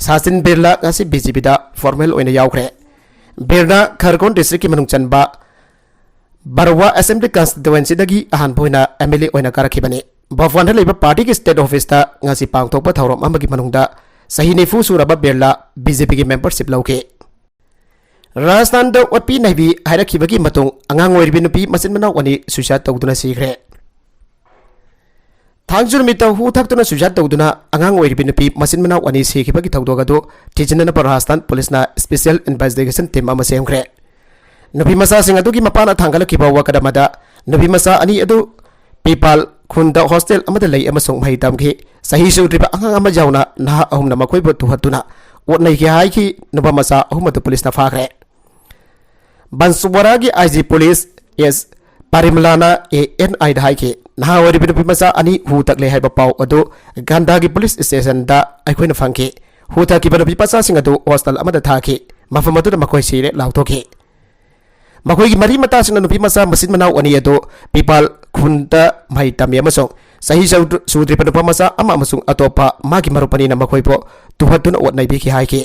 Sachin Birla ꯉꯁꯤ ꯕꯤ ꯖꯦ ꯄꯤꯗ ꯐꯣꯔꯃꯦꯜ ꯑꯣꯏꯅ ꯌꯥꯎꯈ꯭ꯔꯦ꯫ ꯕꯤꯔꯂꯥ ꯈꯔꯒꯣꯟ ꯗꯤꯁꯇ꯭ꯔꯤꯛꯀꯤ ꯃꯅꯨꯡ ꯆꯟꯕ ꯕꯔꯋꯥ ꯑꯦꯁꯦꯝꯕ꯭ꯂꯤ ꯀꯟꯁꯇꯤꯇ꯭ꯋꯦꯟꯁꯤꯗꯒꯤ ꯑꯍꯥꯟꯕ ꯑꯣꯏꯅ ꯑꯦꯝ ꯑꯦꯜ ꯑꯦ ꯑꯣꯏꯅ ꯀꯥꯔꯛꯈꯤꯕꯅꯤ꯫ ꯚꯣꯄꯥꯜꯗ ꯂꯩꯕ ꯄꯥꯔꯇꯤꯒꯤ ꯁ꯭ꯇꯦꯠ ꯑꯣꯐꯤꯁꯇ ꯉꯁꯤ ꯄꯥꯡꯊꯣꯛꯄ ꯊꯧꯔꯝ ꯑꯃꯒꯤ ꯃꯅꯨꯡꯗ ꯆꯍꯤ ꯅꯤꯐꯨ ꯁꯨꯔꯕ ꯕꯤꯔꯂꯥ ꯕꯤ ꯖꯦ ꯄꯤꯒꯤ ꯃꯦꯝꯕꯔꯁꯤꯞ ꯂꯧꯈꯤ꯫ ꯔꯥꯖꯁꯊꯥꯟꯗ ꯑꯣꯠꯄꯤ ꯅꯩꯕꯤ ꯍꯥꯏꯔꯛꯈꯤꯕꯒꯤ ꯃꯇꯨꯡ ꯑꯉꯥꯡ ꯑꯣꯏꯔꯤꯕꯤ ꯅꯨꯄꯤ ꯃꯆꯤꯟ ꯃꯅꯥꯎ ꯑꯅꯤ ꯁꯨꯏꯁꯥꯏꯗ ꯇꯧꯗꯨꯅ ꯁꯤꯈ꯭ꯔꯦ꯫ ꯊꯥꯡꯖ ꯅꯨꯃꯤꯠꯇ ꯍꯨ ꯊꯛꯇꯨꯅ ꯁꯨꯏꯁꯥꯏꯗ ꯇꯧꯗꯨꯅ ꯑꯉꯥꯡ ꯑꯣꯏꯔꯤꯕꯤ ꯅꯨꯄꯤ ꯃꯆꯤꯟ ꯃꯅꯥꯎ ꯑꯅꯤ ꯁꯤꯈꯤꯕꯒꯤ ꯊꯧꯗꯣꯛ ꯑꯗꯨ ꯊꯤꯖꯤꯟꯅꯅꯕ ꯔꯥꯖꯁꯊꯥꯟ ꯄꯨꯂꯤꯁꯅ ꯁ꯭ꯄꯦꯁꯤꯌꯦꯜ ꯏꯟꯚꯦꯁꯇꯤꯒꯦꯁꯟ ꯇꯤꯝ ꯑꯃ ꯁꯦꯝꯈ꯭ꯔꯦ꯫ ꯅꯨꯄꯤ ꯃꯆꯥꯁꯤꯡ ꯑꯗꯨꯒꯤ ꯃꯄꯥꯅ ꯊꯥꯡꯒꯠꯂꯛꯈꯤꯕ ꯋꯥꯀꯠ ꯑꯃꯗ, ꯅꯨꯄꯤ ꯃꯆꯥ ꯑꯅꯤ ꯑꯗꯨ ꯄꯤꯄꯥꯜ ꯈꯨꯟꯗ ꯍꯣꯁꯇꯦꯜ ꯑꯃꯗ ꯂꯩ ꯑꯃꯁꯨꯡ ꯃꯍꯩ ꯇꯝꯈꯤ꯫ ꯆꯍꯤ ꯁꯨꯗ꯭ꯔꯤꯕ ꯑꯉꯥꯡ ꯑꯃ ꯌꯥꯎꯅ ꯅꯍꯥ ꯑꯍꯨꯝꯅ ꯃꯈꯣꯏꯕꯨ ꯇꯨꯍꯠꯇꯨꯅ ꯑꯣꯠ ꯅꯩꯈꯤ ꯍꯥꯏꯈꯤ꯫ ꯅꯨꯄꯥ ꯃꯆꯥ ꯑꯍꯨꯝ ꯑꯗꯨ ꯄꯨꯂꯤꯁꯅ ꯐꯥꯈ꯭ꯔꯦ꯫ ꯕꯟꯁꯋꯥꯔꯥꯒꯤ ꯑꯥꯏ ꯖꯤ ꯄꯨꯂꯤꯁ ꯑꯦꯁ ꯄꯥꯔꯤꯃꯂꯥꯅ ꯑꯦ ꯑꯦꯟ ꯑꯥꯏꯗ ꯍꯥꯏꯈꯤ, ꯅꯍꯥ ꯑꯣꯏꯔꯤꯕ ꯅꯨꯄꯤ ꯃꯆꯥ ꯑꯅꯤ ꯍꯨ ꯇꯛꯂꯦ ꯍꯥꯏꯕ ꯄꯥꯎ ꯑꯗꯨ ꯒꯟꯗꯥꯒꯤ ꯄꯨꯂꯤꯁ ꯁ꯭ꯇꯦꯁꯟꯗ ꯑꯩꯈꯣꯏꯅ ꯐꯪꯈꯤ꯫ ꯍꯨ ꯊꯛꯈꯤꯕ ꯅꯨꯄꯤ ꯃꯆꯥꯁꯤꯡ ꯑꯗꯨ ꯍꯣꯁꯇꯦꯜ ꯑꯃꯗ ꯊꯥꯈꯤ꯫ ꯃꯐꯝ ꯑꯗꯨꯗ ꯃꯈꯣꯏ ꯁꯤꯔꯦ ꯂꯥꯎꯊꯣꯛꯈꯤ꯫ ꯃꯈꯣꯏꯒꯤ ꯃꯔꯤ ꯃꯇꯥꯁꯤꯡꯅ ꯅꯨꯄꯤ ꯃꯆꯥ ꯃꯆꯤꯟ ꯃꯅꯥꯎ ꯑꯅꯤ ꯑꯗꯨ ꯄꯤꯄꯥꯜ ꯈꯨꯟꯗ ꯃꯍꯩ ꯇꯝꯃꯤ ꯑꯃꯁꯨꯡ ꯆꯍꯤ ꯁꯨꯗ꯭ꯔꯤꯕ ꯅꯨꯄꯥ ꯃꯆꯥ ꯑꯃ ꯑꯃꯁꯨꯡ ꯑꯇꯣꯞꯄ ꯃꯥꯒꯤ ꯃꯔꯨꯞ ꯑꯅꯤꯅ ꯃꯈꯣꯏꯕꯨ ꯇꯨꯍꯠꯇꯨꯅ ꯑꯣꯠ ꯅꯩꯕꯤꯈꯤ ꯍꯥꯏꯈꯤ꯫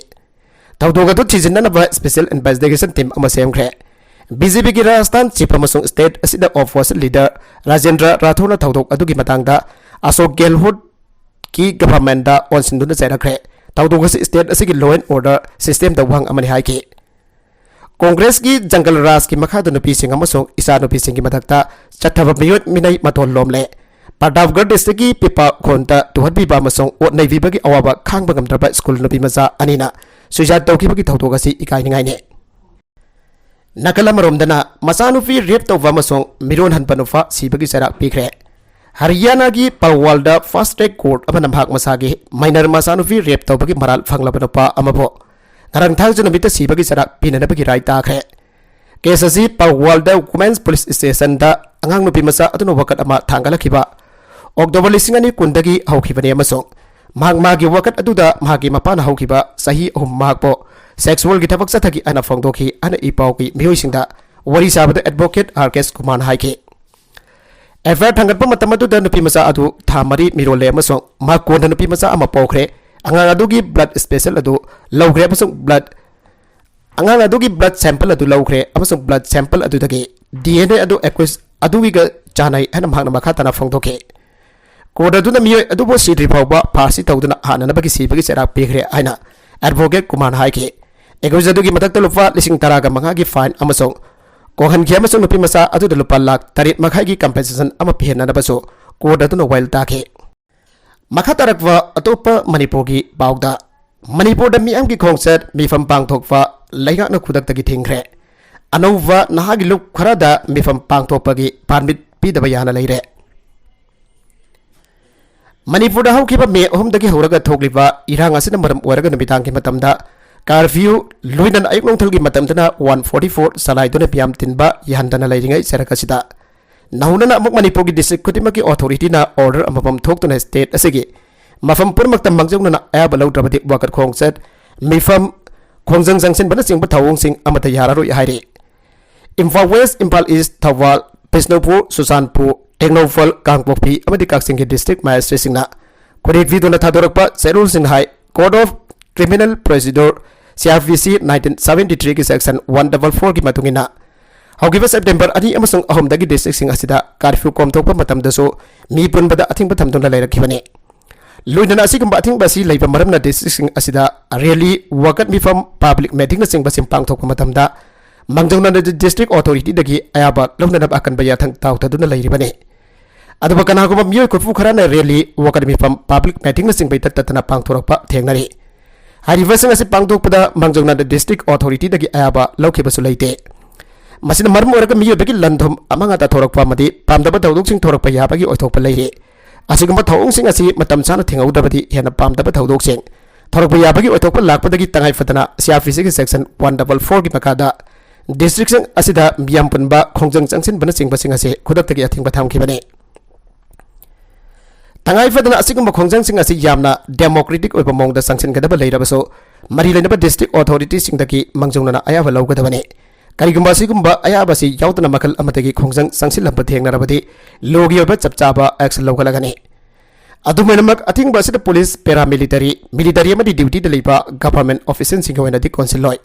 ꯊꯧꯗꯣꯛ ꯑꯗꯨ ꯊꯤꯖꯤꯟꯅꯅꯕ special investigation team ꯑꯃ ꯁꯦꯝꯈ꯭ꯔꯦ꯫ ꯕꯤ ꯖꯦ ꯄꯤꯒꯤ ꯔꯥꯖꯁꯊꯥꯟ chief ꯑꯃꯁꯨꯡ state ꯑꯁꯤꯗ opposition leader ꯔꯥꯖꯦꯟꯗ꯭ꯔ ꯔꯥꯊꯣꯔꯅ ꯊꯧꯗꯣꯛ ꯑꯗꯨꯒꯤ ꯃꯇꯥꯡꯗ ꯑꯁꯣꯛ ꯒꯦꯍꯂꯣꯠꯀꯤ governmentꯗ ꯑꯣꯟꯁꯤꯟꯗꯨꯅ ꯆꯩꯔꯛꯈ꯭ꯔꯦ꯫ ꯊꯧꯗꯣꯛ ꯑꯁꯤ state ꯑꯁꯤꯒꯤ law and order systemꯗ ꯋꯥꯍꯪ ꯑꯃꯅꯤ ꯍꯥꯏꯈꯤ꯫ ꯀꯣꯡꯒ꯭ꯔꯦꯁꯀꯤ ꯖꯪꯒꯜ ꯔꯥꯖꯀꯤ ꯃꯈꯥꯗ ꯅꯨꯄꯤꯁꯤꯡ ꯑꯃꯁꯨꯡ ꯏꯆꯥꯅꯨꯄꯤꯁꯤꯡꯒꯤ ꯃꯊꯛꯇ ꯆꯠꯊꯕ ꯃꯤꯑꯣꯠ ꯃꯤꯅꯩ ꯃꯇꯣꯜ ꯂꯣꯝꯂꯦ꯫ ꯄ꯭ꯔꯇꯥꯞꯒꯔ districtꯀꯤ ꯄꯤꯄꯥ ꯈꯣꯟꯗ ꯇꯨꯍꯠꯄꯤꯕ ꯑꯃꯁꯨꯡ ꯑꯣꯠ ꯅꯩꯕꯤꯕꯒꯤ ꯑꯋꯥꯕ ꯈꯥꯡꯕ ꯉꯝꯗ꯭ꯔꯕ school ꯅꯨꯄꯤ ꯃꯆꯥ ꯑꯅꯤꯅ suicide ꯇꯧꯈꯤꯕꯒꯤ ꯊꯧꯗꯣꯛ ꯑꯁꯤ ꯏꯀꯥꯏꯅꯤꯡꯉꯥꯏꯅꯤ꯫ ꯅꯥꯀꯜ ꯑꯃꯔꯣꯝꯗꯅ ꯃꯆꯥꯅꯨꯄꯤ rape ꯇꯧꯕ ꯑꯃꯁꯨꯡ ꯃꯤꯔꯣꯟꯍꯟꯕ ꯅꯨꯄꯥ ꯁꯤꯕꯒꯤ ꯆꯩꯔꯥꯛ ꯄꯤꯈ꯭ꯔꯦ꯫ ꯍꯔꯤꯌꯥꯅꯥꯒꯤ ꯄꯥꯋꯥꯜꯗ fast track court ꯑꯃꯅ ꯃꯍꯥꯛ ꯃꯁꯥꯒꯤ minor ꯃꯆꯥꯅꯨꯄꯤ rape ꯇꯧꯕꯒꯤ ꯃꯔꯥꯜ ꯐꯪꯂꯕ ꯅꯨꯄꯥ ꯑꯃꯕꯨ ꯉꯔꯥꯡ ꯊꯥꯡꯖ ꯅꯨꯃꯤꯠꯇ ꯁꯤꯕꯒꯤ ꯆꯩꯔꯥꯛ ꯄꯤꯅꯅꯕꯒꯤ ꯔꯥꯏ ꯇꯥꯈ꯭ꯔꯦ꯫ Case ꯑꯁꯤ ꯄꯥꯋꯥꯜꯗ Women's Police Stationꯗ ꯑꯉꯥꯡ ꯅꯨꯄꯤ ꯃꯆꯥ ꯑꯗꯨꯅ ꯋꯥꯀꯠ ꯑꯃ ꯊꯥꯡꯒꯠꯂꯛꯈꯤꯕ ꯑꯣꯛꯇꯣꯕꯔ ꯂꯤꯁꯤꯡ ꯑꯅꯤ ꯀꯨꯟꯗꯒꯤ ꯍꯧꯈꯤꯕꯅꯤ ꯑꯃꯁꯨꯡ ꯃꯍꯥꯛ ꯃꯥꯒꯤ ꯋꯥꯀꯠ ꯑꯗꯨꯗ ꯃꯍꯥꯛꯀꯤ ꯃꯄꯥꯅ ꯍꯧꯈꯤꯕ ꯆꯍꯤ ꯑꯍꯨꯝ ꯃꯍꯥꯛꯄꯨ sexualꯒꯤ ꯊꯕꯛ ꯆꯠꯊꯈꯤ ꯍꯥꯏꯅ ꯐꯣꯡꯗꯣꯛꯈꯤ ꯍꯥꯏꯅ ꯏ ꯄꯥꯎꯒꯤ ꯃꯤꯑꯣꯏꯁꯤꯡꯗ ꯋꯥꯔꯤ ꯁꯥꯕꯗ advocate ꯑꯥꯔ ꯀꯦꯁ ꯀꯨꯃꯥꯔꯅ ꯍꯥꯏꯈꯤ꯫ F I R ꯊꯥꯡꯒꯠꯄ ꯃꯇꯝ ꯑꯗꯨꯗ ꯅꯨꯄꯤ ꯃꯆꯥ ꯑꯗꯨ ꯊꯥ ꯃꯔꯤ ꯃꯤꯔꯣꯜꯂꯦ ꯑꯃꯁꯨꯡ ꯃꯍꯥꯛ ꯀꯣꯟꯅ ꯅꯨꯄꯤ ꯃꯆꯥ ꯑꯃ ꯄꯣꯛꯈ꯭ꯔꯦ꯫ ꯑꯉꯥꯡ ꯑꯗꯨꯒꯤ blood special ꯑꯗꯨ ꯂꯧꯈ꯭ꯔꯦ ꯑꯃꯁꯨꯡ blood ꯑꯉꯥꯡ ꯑꯗꯨꯒꯤ blood sample ꯑꯗꯨ ꯂꯧꯈ꯭ꯔꯦ ꯑꯃꯁꯨꯡ blood sample ꯑꯗꯨꯗꯒꯤ D N A ꯑꯗꯨ accused ꯑꯗꯨꯒꯤꯒ ꯆꯥꯟꯅꯩ ꯍꯥꯏꯅ ꯃꯍꯥꯛꯅ ꯃꯈꯥ ꯇꯥꯅ ꯐꯣꯡꯗꯣꯛꯈꯤ꯫ Court ꯑꯗꯨꯅ ꯃꯤꯑꯣꯏ ꯑꯗꯨꯕꯨ ꯁꯤꯗ꯭ꯔꯤ ꯐꯥꯎꯕ ꯐꯥꯁꯤ ꯇꯧꯗꯨꯅ ꯍꯥꯠꯅꯅꯕꯒꯤ ꯁꯤꯕꯒꯤ ꯆꯩꯔꯥꯛ ꯄꯤꯈ꯭ꯔꯦ ꯍꯥꯏꯅ advocate ꯀꯨꯃꯥꯔꯅ ꯍꯥꯏꯈꯤ꯫ Accused ꯑꯗꯨꯒꯤ ꯃꯊꯛꯇ ꯂꯨꯄꯥ ꯂꯤꯁꯤꯡ ꯇꯔꯥꯒ ꯃꯉꯥꯒꯤ fine ꯑꯃꯁꯨꯡ ꯀꯣꯛꯍꯟꯈꯤ ꯑꯃꯁꯨꯡ ꯅꯨꯄꯤ ꯃꯆꯥ ꯑꯗꯨꯗ ꯂꯨꯄꯥ ꯂꯥꯈ ꯇꯔꯦꯠ ꯃꯈꯥꯏꯒꯤ compensation ꯑꯃ ꯄꯤꯍꯟꯅꯅꯕꯁꯨ court ꯑꯗꯨꯅ ꯋꯥꯌꯦꯜ ꯇꯥꯈꯤ꯫ ꯃꯈꯥ ꯇꯥꯔꯛꯄ ꯑꯇꯣꯞꯄ ꯃꯅꯤꯄꯨꯔꯒꯤ ꯄꯥꯎꯗ, ꯃꯅꯤꯄꯨꯔꯗ ꯃꯤꯌꯥꯝꯒꯤ ꯈꯣꯡꯆꯠ ꯃꯤꯐꯝ ꯄꯥꯡꯊꯣꯛꯄ ꯂꯩꯉꯥꯛꯅ ꯈꯨꯗꯛꯇꯒꯤ ꯊꯤꯡꯈ꯭ꯔꯦ꯫ ꯑꯅꯧꯕ ꯅꯍꯥꯒꯤ ꯂꯨꯞ ꯈꯔꯗ ꯃꯤꯐꯝ ꯄꯥꯡꯊꯣꯛꯄꯒꯤ permit ꯄꯤꯗꯕ ꯌꯥꯅ ꯂꯩꯔꯦ꯫ ꯃꯅꯤꯄꯨꯔꯗ ꯍꯧꯈꯤꯕ ꯃꯦ ꯑꯍꯨꯝꯗꯒꯤ ꯍꯧꯔꯒ ꯊꯣꯛꯂꯤꯕ ꯏꯔꯥꯡ ꯑꯁꯤꯅ ꯃꯔꯝ ꯑꯣꯏꯔꯒ ꯅꯨꯃꯤꯗꯥꯡꯒꯤ ꯃꯇꯝꯗ curfew, ꯂꯣꯏꯅꯅ ꯑꯌꯨꯛ ꯅꯨꯡꯊꯤꯜꯒꯤ ꯃꯇꯝꯗꯅ one forty four ꯆꯂꯥꯏꯗꯨꯅ ꯃꯤꯌꯥꯝ ꯇꯤꯟꯕ ꯌꯥꯍꯟꯗꯅ ꯂꯩꯔꯤꯉꯩ ꯆꯔꯛ ꯑꯁꯤꯗ ꯅꯧꯅꯅ ꯑꯃꯨꯛ ꯃꯅꯤꯄꯨꯔꯒꯤ district ꯈꯨꯗꯤꯡꯃꯛꯀꯤ authorityꯅ order ꯑꯃꯃꯝ ꯊꯣꯛꯇꯨꯅ state ꯑꯁꯤꯒꯤ ꯃꯐꯝ ꯄꯨꯝꯅꯃꯛꯇ ꯃꯥꯡꯖꯧꯅꯅ ꯑꯌꯥꯕ ꯂꯧꯗ꯭ꯔꯕꯗꯤ ꯋꯥꯀꯠ ꯈꯣꯡꯆꯠ, ꯃꯤꯐꯝ, ꯈꯣꯡꯖꯪ ꯆꯪꯁꯤꯟꯕꯅꯆꯤꯡꯕ ꯊꯧꯑꯣꯡꯁꯤꯡ ꯑꯃꯠꯇ ꯌꯥꯔꯔꯣꯏ ꯍꯥꯏꯔꯤ꯫ ꯏꯝꯐꯥꯜ ꯋꯦꯁ, ꯏꯝꯐꯥꯜ ꯏꯁ, ꯊꯧꯕꯥꯜ, ꯕꯤꯁꯅꯨꯄꯨꯔ, ꯆꯨꯔꯆꯥꯟꯄꯨꯔ, ꯇꯦꯡꯅꯧꯄꯜ, ꯀꯥꯡꯄꯣꯛꯄꯤ ꯑꯃꯗꯤ ꯀꯛꯆꯤꯡꯒꯤ district magistrateꯁꯤꯡꯅ ꯈꯨꯔꯦꯛ ꯄꯤꯗꯨꯅ ꯊꯥꯗꯣꯔꯛꯄ ꯆꯦꯔꯣꯜꯁꯤꯡ ꯍꯥꯏ Code of Criminal Procedure, C R P C nineteen seventy threeꯒꯤ section one double fourꯒꯤ ꯃꯇꯨꯡ ꯏꯟꯅ ꯍꯧꯈꯤꯕ September ꯑꯅꯤ ꯑꯃꯁꯨꯡ ꯑꯍꯨꯝꯗꯒꯤ districtꯁꯤꯡ ꯑꯁꯤꯗ curfew ꯀꯣꯝꯊꯣꯛꯄ ꯃꯇꯝꯗꯁꯨ ꯃꯤ ꯄꯨꯟꯕꯗ ꯑꯊꯤꯡꯕ ꯊꯝꯗꯨꯅ ꯂꯩꯔꯛꯈꯤꯕꯅꯤ꯫ ꯂꯣꯏꯅꯅ ꯑꯁꯤꯒꯨꯝꯕ ꯑꯊꯤꯡꯕ ꯑꯁꯤ ꯂꯩꯕ ꯃꯔꯝꯅ districtꯁꯤꯡ ꯑꯁꯤꯗ rally, ꯋꯥꯀꯠ ꯃꯤꯐꯝ, public meetingꯅꯆꯤꯡꯕꯁꯤꯡ ꯄꯥꯡꯊꯣꯛꯄ ꯃꯇꯝꯗ ꯃꯥꯡꯖꯧꯅꯅ district authorityꯗꯒꯤ ꯑꯌꯥꯕ ꯂꯧꯅꯅꯕ ꯑꯀꯟꯕ ꯌꯥꯊꯪ ꯇꯥꯎꯊꯗꯨꯅ ꯂꯩꯔꯤꯕꯅꯤ꯫ ꯑꯗꯨꯕꯨ ꯀꯅꯥꯒꯨꯝꯕ ꯃꯤꯑꯣꯏ ꯀꯣꯔꯐꯨ ꯈꯔꯅ rally, ꯋꯥꯀꯠ ꯃꯤꯐꯝ, public meetingꯅꯆꯤꯡꯕ ꯏꯇꯠ ꯇꯠꯇꯅ ꯄꯥꯡꯊꯣꯔꯛꯄ ꯊꯦꯡꯅꯔꯤ꯫ ꯍꯥꯏꯔꯤꯕꯁꯤꯡ ꯑꯁꯤ ꯄꯥꯡꯊꯣꯛꯄꯗ ꯃꯥꯡꯖꯧꯅꯅ district authorityꯗꯒꯤ ꯑꯌꯥꯕ ꯂꯧꯈꯤꯕꯁꯨ ꯂꯩꯇꯦ꯫ ꯃꯁꯤꯅ ꯃꯔꯝ ꯑꯣꯏꯔꯒ ꯃꯤꯑꯣꯏꯕꯒꯤ ꯂꯟ ꯊꯨꯝ ꯑꯃꯥꯡ ꯑꯇꯥ ꯊꯣꯔꯛꯄ ꯑꯃꯗꯤ ꯄꯥꯝꯗꯕ ꯊꯧꯗꯣꯛꯁꯤꯡ ꯊꯣꯔꯛꯄ ꯌꯥꯕꯒꯤ ꯑꯣꯏꯊꯣꯛꯄ ꯂꯩꯔꯤ꯫ ꯑꯁꯤꯒꯨꯝꯕ ꯊꯧꯑꯣꯡꯁꯤꯡ ꯑꯁꯤ ꯃꯇꯝ ꯆꯥꯅ ꯊꯤꯡꯍꯧꯗ꯭ꯔꯕꯗꯤ ꯍꯦꯟꯅ ꯄꯥꯝꯗꯕ ꯊꯧꯗꯣꯛꯁꯤꯡ ꯊꯣꯔꯛꯄ ꯌꯥꯕꯒꯤ ꯑꯣꯏꯊꯣꯛꯄ ꯂꯥꯛꯄꯗꯒꯤ ꯇꯉꯥꯏ ꯐꯗꯅ C R P Cꯒꯤ section one double fourꯒꯤ ꯃꯈꯥꯗ districtꯁꯤꯡ ꯑꯁꯤꯗ ꯃꯤꯌꯥꯝ ꯄꯨꯟꯕ, ꯈꯣꯡꯖꯪ ꯆꯪꯁꯤꯟꯕꯅꯆꯤꯡꯕꯁꯤꯡ ꯑꯁꯤ ꯈꯨꯗꯛꯇꯒꯤ ꯑꯊꯤꯡꯕ ꯊꯝꯈꯤꯕꯅꯤ꯫ ꯇꯉꯥꯏ ꯐꯗꯅ ꯑꯁꯤꯒꯨꯝꯕ ꯈꯣꯡꯖꯪꯁꯤꯡ ꯑꯁꯤ ꯌꯥꯝꯅ democratic ꯑꯣꯏꯕ ꯃꯑꯣꯡꯗ ꯆꯪꯁꯤꯟꯒꯗꯕ ꯂꯩꯔꯕꯁꯨ, ꯃꯔꯤ ꯂꯩꯅꯕ district authorityꯁꯤꯡꯗꯒꯤ ꯃꯥꯡꯖꯧꯅꯅ ꯑꯌꯥꯕ ꯂꯧꯒꯗꯕꯅꯤ꯫ ꯀꯔꯤꯒꯨꯝꯕ ꯑꯁꯤꯒꯨꯝꯕ ꯑꯌꯥꯕ ꯑꯁꯤ ꯌꯥꯎꯗꯅ ꯃꯈꯜ ꯑꯃꯗꯒꯤ ꯈꯣꯡꯖꯪ ꯆꯪꯁꯤꯜꯂꯝꯕ ꯊꯦꯡꯅꯔꯕꯗꯤ, lawꯒꯤ ꯑꯣꯏꯕ ꯆꯞ ꯆꯥꯕ action ꯂꯧꯈꯠꯂꯒꯅꯤ꯫ ꯑꯗꯨꯃꯥꯏꯅꯃꯛ, ꯑꯊꯤꯡꯕ ꯑꯁꯤꯗ police, paramilitary, military ꯑꯃꯗꯤ dutyꯗ ꯂꯩꯕ government officialꯁꯤꯡꯒꯤ ꯑꯣꯏꯅꯗꯤ ꯀꯣꯟꯁꯤꯜꯂꯣꯏ꯫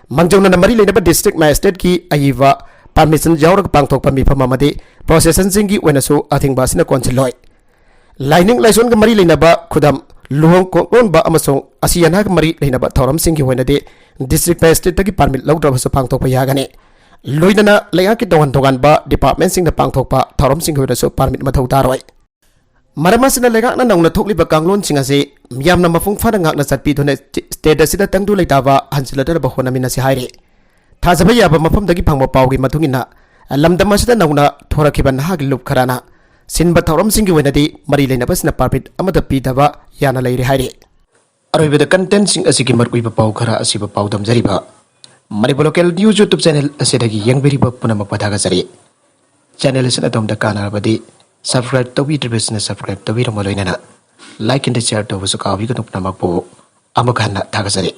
ꯃꯥꯡꯖꯧꯅꯅ ꯃꯔꯤ ꯂꯩꯅꯕ district magistrateꯀꯤ ꯑꯏꯕ permission ꯌꯥꯎꯔꯒ ꯄꯥꯡꯊꯣꯛꯄ ꯃꯤꯐꯝ ꯑꯃꯗꯤ processionꯁꯤꯡꯒꯤ ꯑꯣꯏꯅꯁꯨ ꯑꯊꯤꯡꯕ ꯑꯁꯤꯅ ꯀꯣꯟꯁꯤꯜꯂꯣꯏ꯫ ꯂꯥꯏꯅꯤꯡ ꯂꯥꯏꯁꯣꯟꯒ ꯃꯔꯤ ꯂꯩꯅꯕ ꯈꯨꯗꯝ, ꯂꯨꯍꯣꯡ ꯈꯣꯡꯗꯣꯟꯕ ꯑꯃꯁꯨꯡ ꯑꯁꯤ ꯑꯅꯥꯒ ꯃꯔꯤ ꯂꯩꯅꯕ ꯊꯧꯔꯝꯁꯤꯡꯒꯤ ꯑꯣꯏꯅꯗꯤ district magistrateꯇꯒꯤ permit ꯂꯧꯗ꯭ꯔꯕꯁꯨ ꯄꯥꯡꯊꯣꯛꯄ ꯌꯥꯒꯅꯤ꯫ ꯂꯣꯏꯅꯅ ꯂꯩꯉꯥꯛꯀꯤ ꯇꯣꯉꯥꯟ ꯇꯣꯉꯥꯟꯕ departmentꯁꯤꯡꯅ ꯄꯥꯡꯊꯣꯛꯄ ꯊꯧꯔꯝꯁꯤꯡꯒꯤ ꯑꯣꯏꯅꯁꯨ permit ꯃꯊꯧ ꯇꯥꯔꯣꯏ꯫ ꯃꯔꯝ ꯑꯁꯤꯅ, ꯂꯩꯉꯥꯛꯅ ꯅꯧꯅ ꯊꯣꯛꯂꯤꯕ ꯀꯥꯡꯂꯣꯟꯁꯤꯡ ꯑꯁꯤ ꯃꯤꯌꯥꯝꯅ ꯃꯄꯨꯡ ꯐꯥꯅ ꯉꯥꯛꯅ ꯆꯠꯄꯤꯗꯨꯅ state ꯑꯁꯤꯗ ꯇꯪꯗꯨ ꯂꯩꯇꯥꯕ ꯍꯟꯖꯤꯜꯂꯗꯅꯕ ꯍꯣꯠꯅꯃꯤꯟꯅꯁꯤ ꯍꯥꯏꯔꯤ꯫ ꯊꯥꯖꯕ ꯌꯥꯕ ꯃꯐꯝꯗꯒꯤ ꯐꯪꯕ ꯄꯥꯎꯒꯤ ꯃꯇꯨꯡ ꯏꯟꯅ, ꯂꯝꯗꯝ ꯑꯁꯤꯗ ꯅꯧꯅ ꯊꯣꯔꯛꯈꯤꯕ ꯅꯍꯥꯒꯤ ꯂꯨꯞ ꯈꯔꯅ ꯁꯤꯟꯕ ꯊꯧꯔꯝꯁꯤꯡꯒꯤ ꯑꯣꯏꯅꯗꯤ ꯃꯔꯤ ꯂꯩꯅꯕꯁꯤꯡꯅ permit ꯑꯃꯠꯇ ꯄꯤꯗꯕ ꯌꯥꯅ ꯂꯩꯔꯦ ꯍꯥꯏꯔꯤ꯫ ꯑꯔꯣꯏꯕꯗ, contentꯁꯤꯡ ꯑꯁꯤꯒꯤ ꯃꯔꯨꯑꯣꯏꯕ ꯄꯥꯎ ꯈꯔ ꯑꯁꯤꯕꯨ ꯄꯥꯎꯗꯝꯖꯔꯤꯕ Manipur Local News YouTube channel ꯑꯁꯤꯗꯒꯤ ꯌꯦꯡꯕꯤꯔꯤꯕ ꯄꯨꯝꯅꯃꯛꯄꯨ ꯊꯥꯒꯠꯆꯔꯤ꯫ Channel ꯑꯁꯤꯅ ꯑꯗꯣꯝꯗ ꯀꯥꯟꯅꯔꯕꯗꯤ subscribe ꯇꯧꯕꯤꯗ꯭ꯔꯤꯕꯁꯤꯡꯅ subscribe ꯇꯧꯕꯤꯔꯝꯃ ꯂꯣꯏꯅꯅ Like ꯑꯃꯗꯤ share ꯇꯧꯕꯁꯨ ꯀꯥꯎꯕꯤꯒꯅꯨ꯫ ꯄꯨꯝꯅꯃꯛꯄꯨ ꯑꯃꯨꯛ ꯍꯟꯅ ꯊꯥꯒꯠꯆꯔꯤ꯫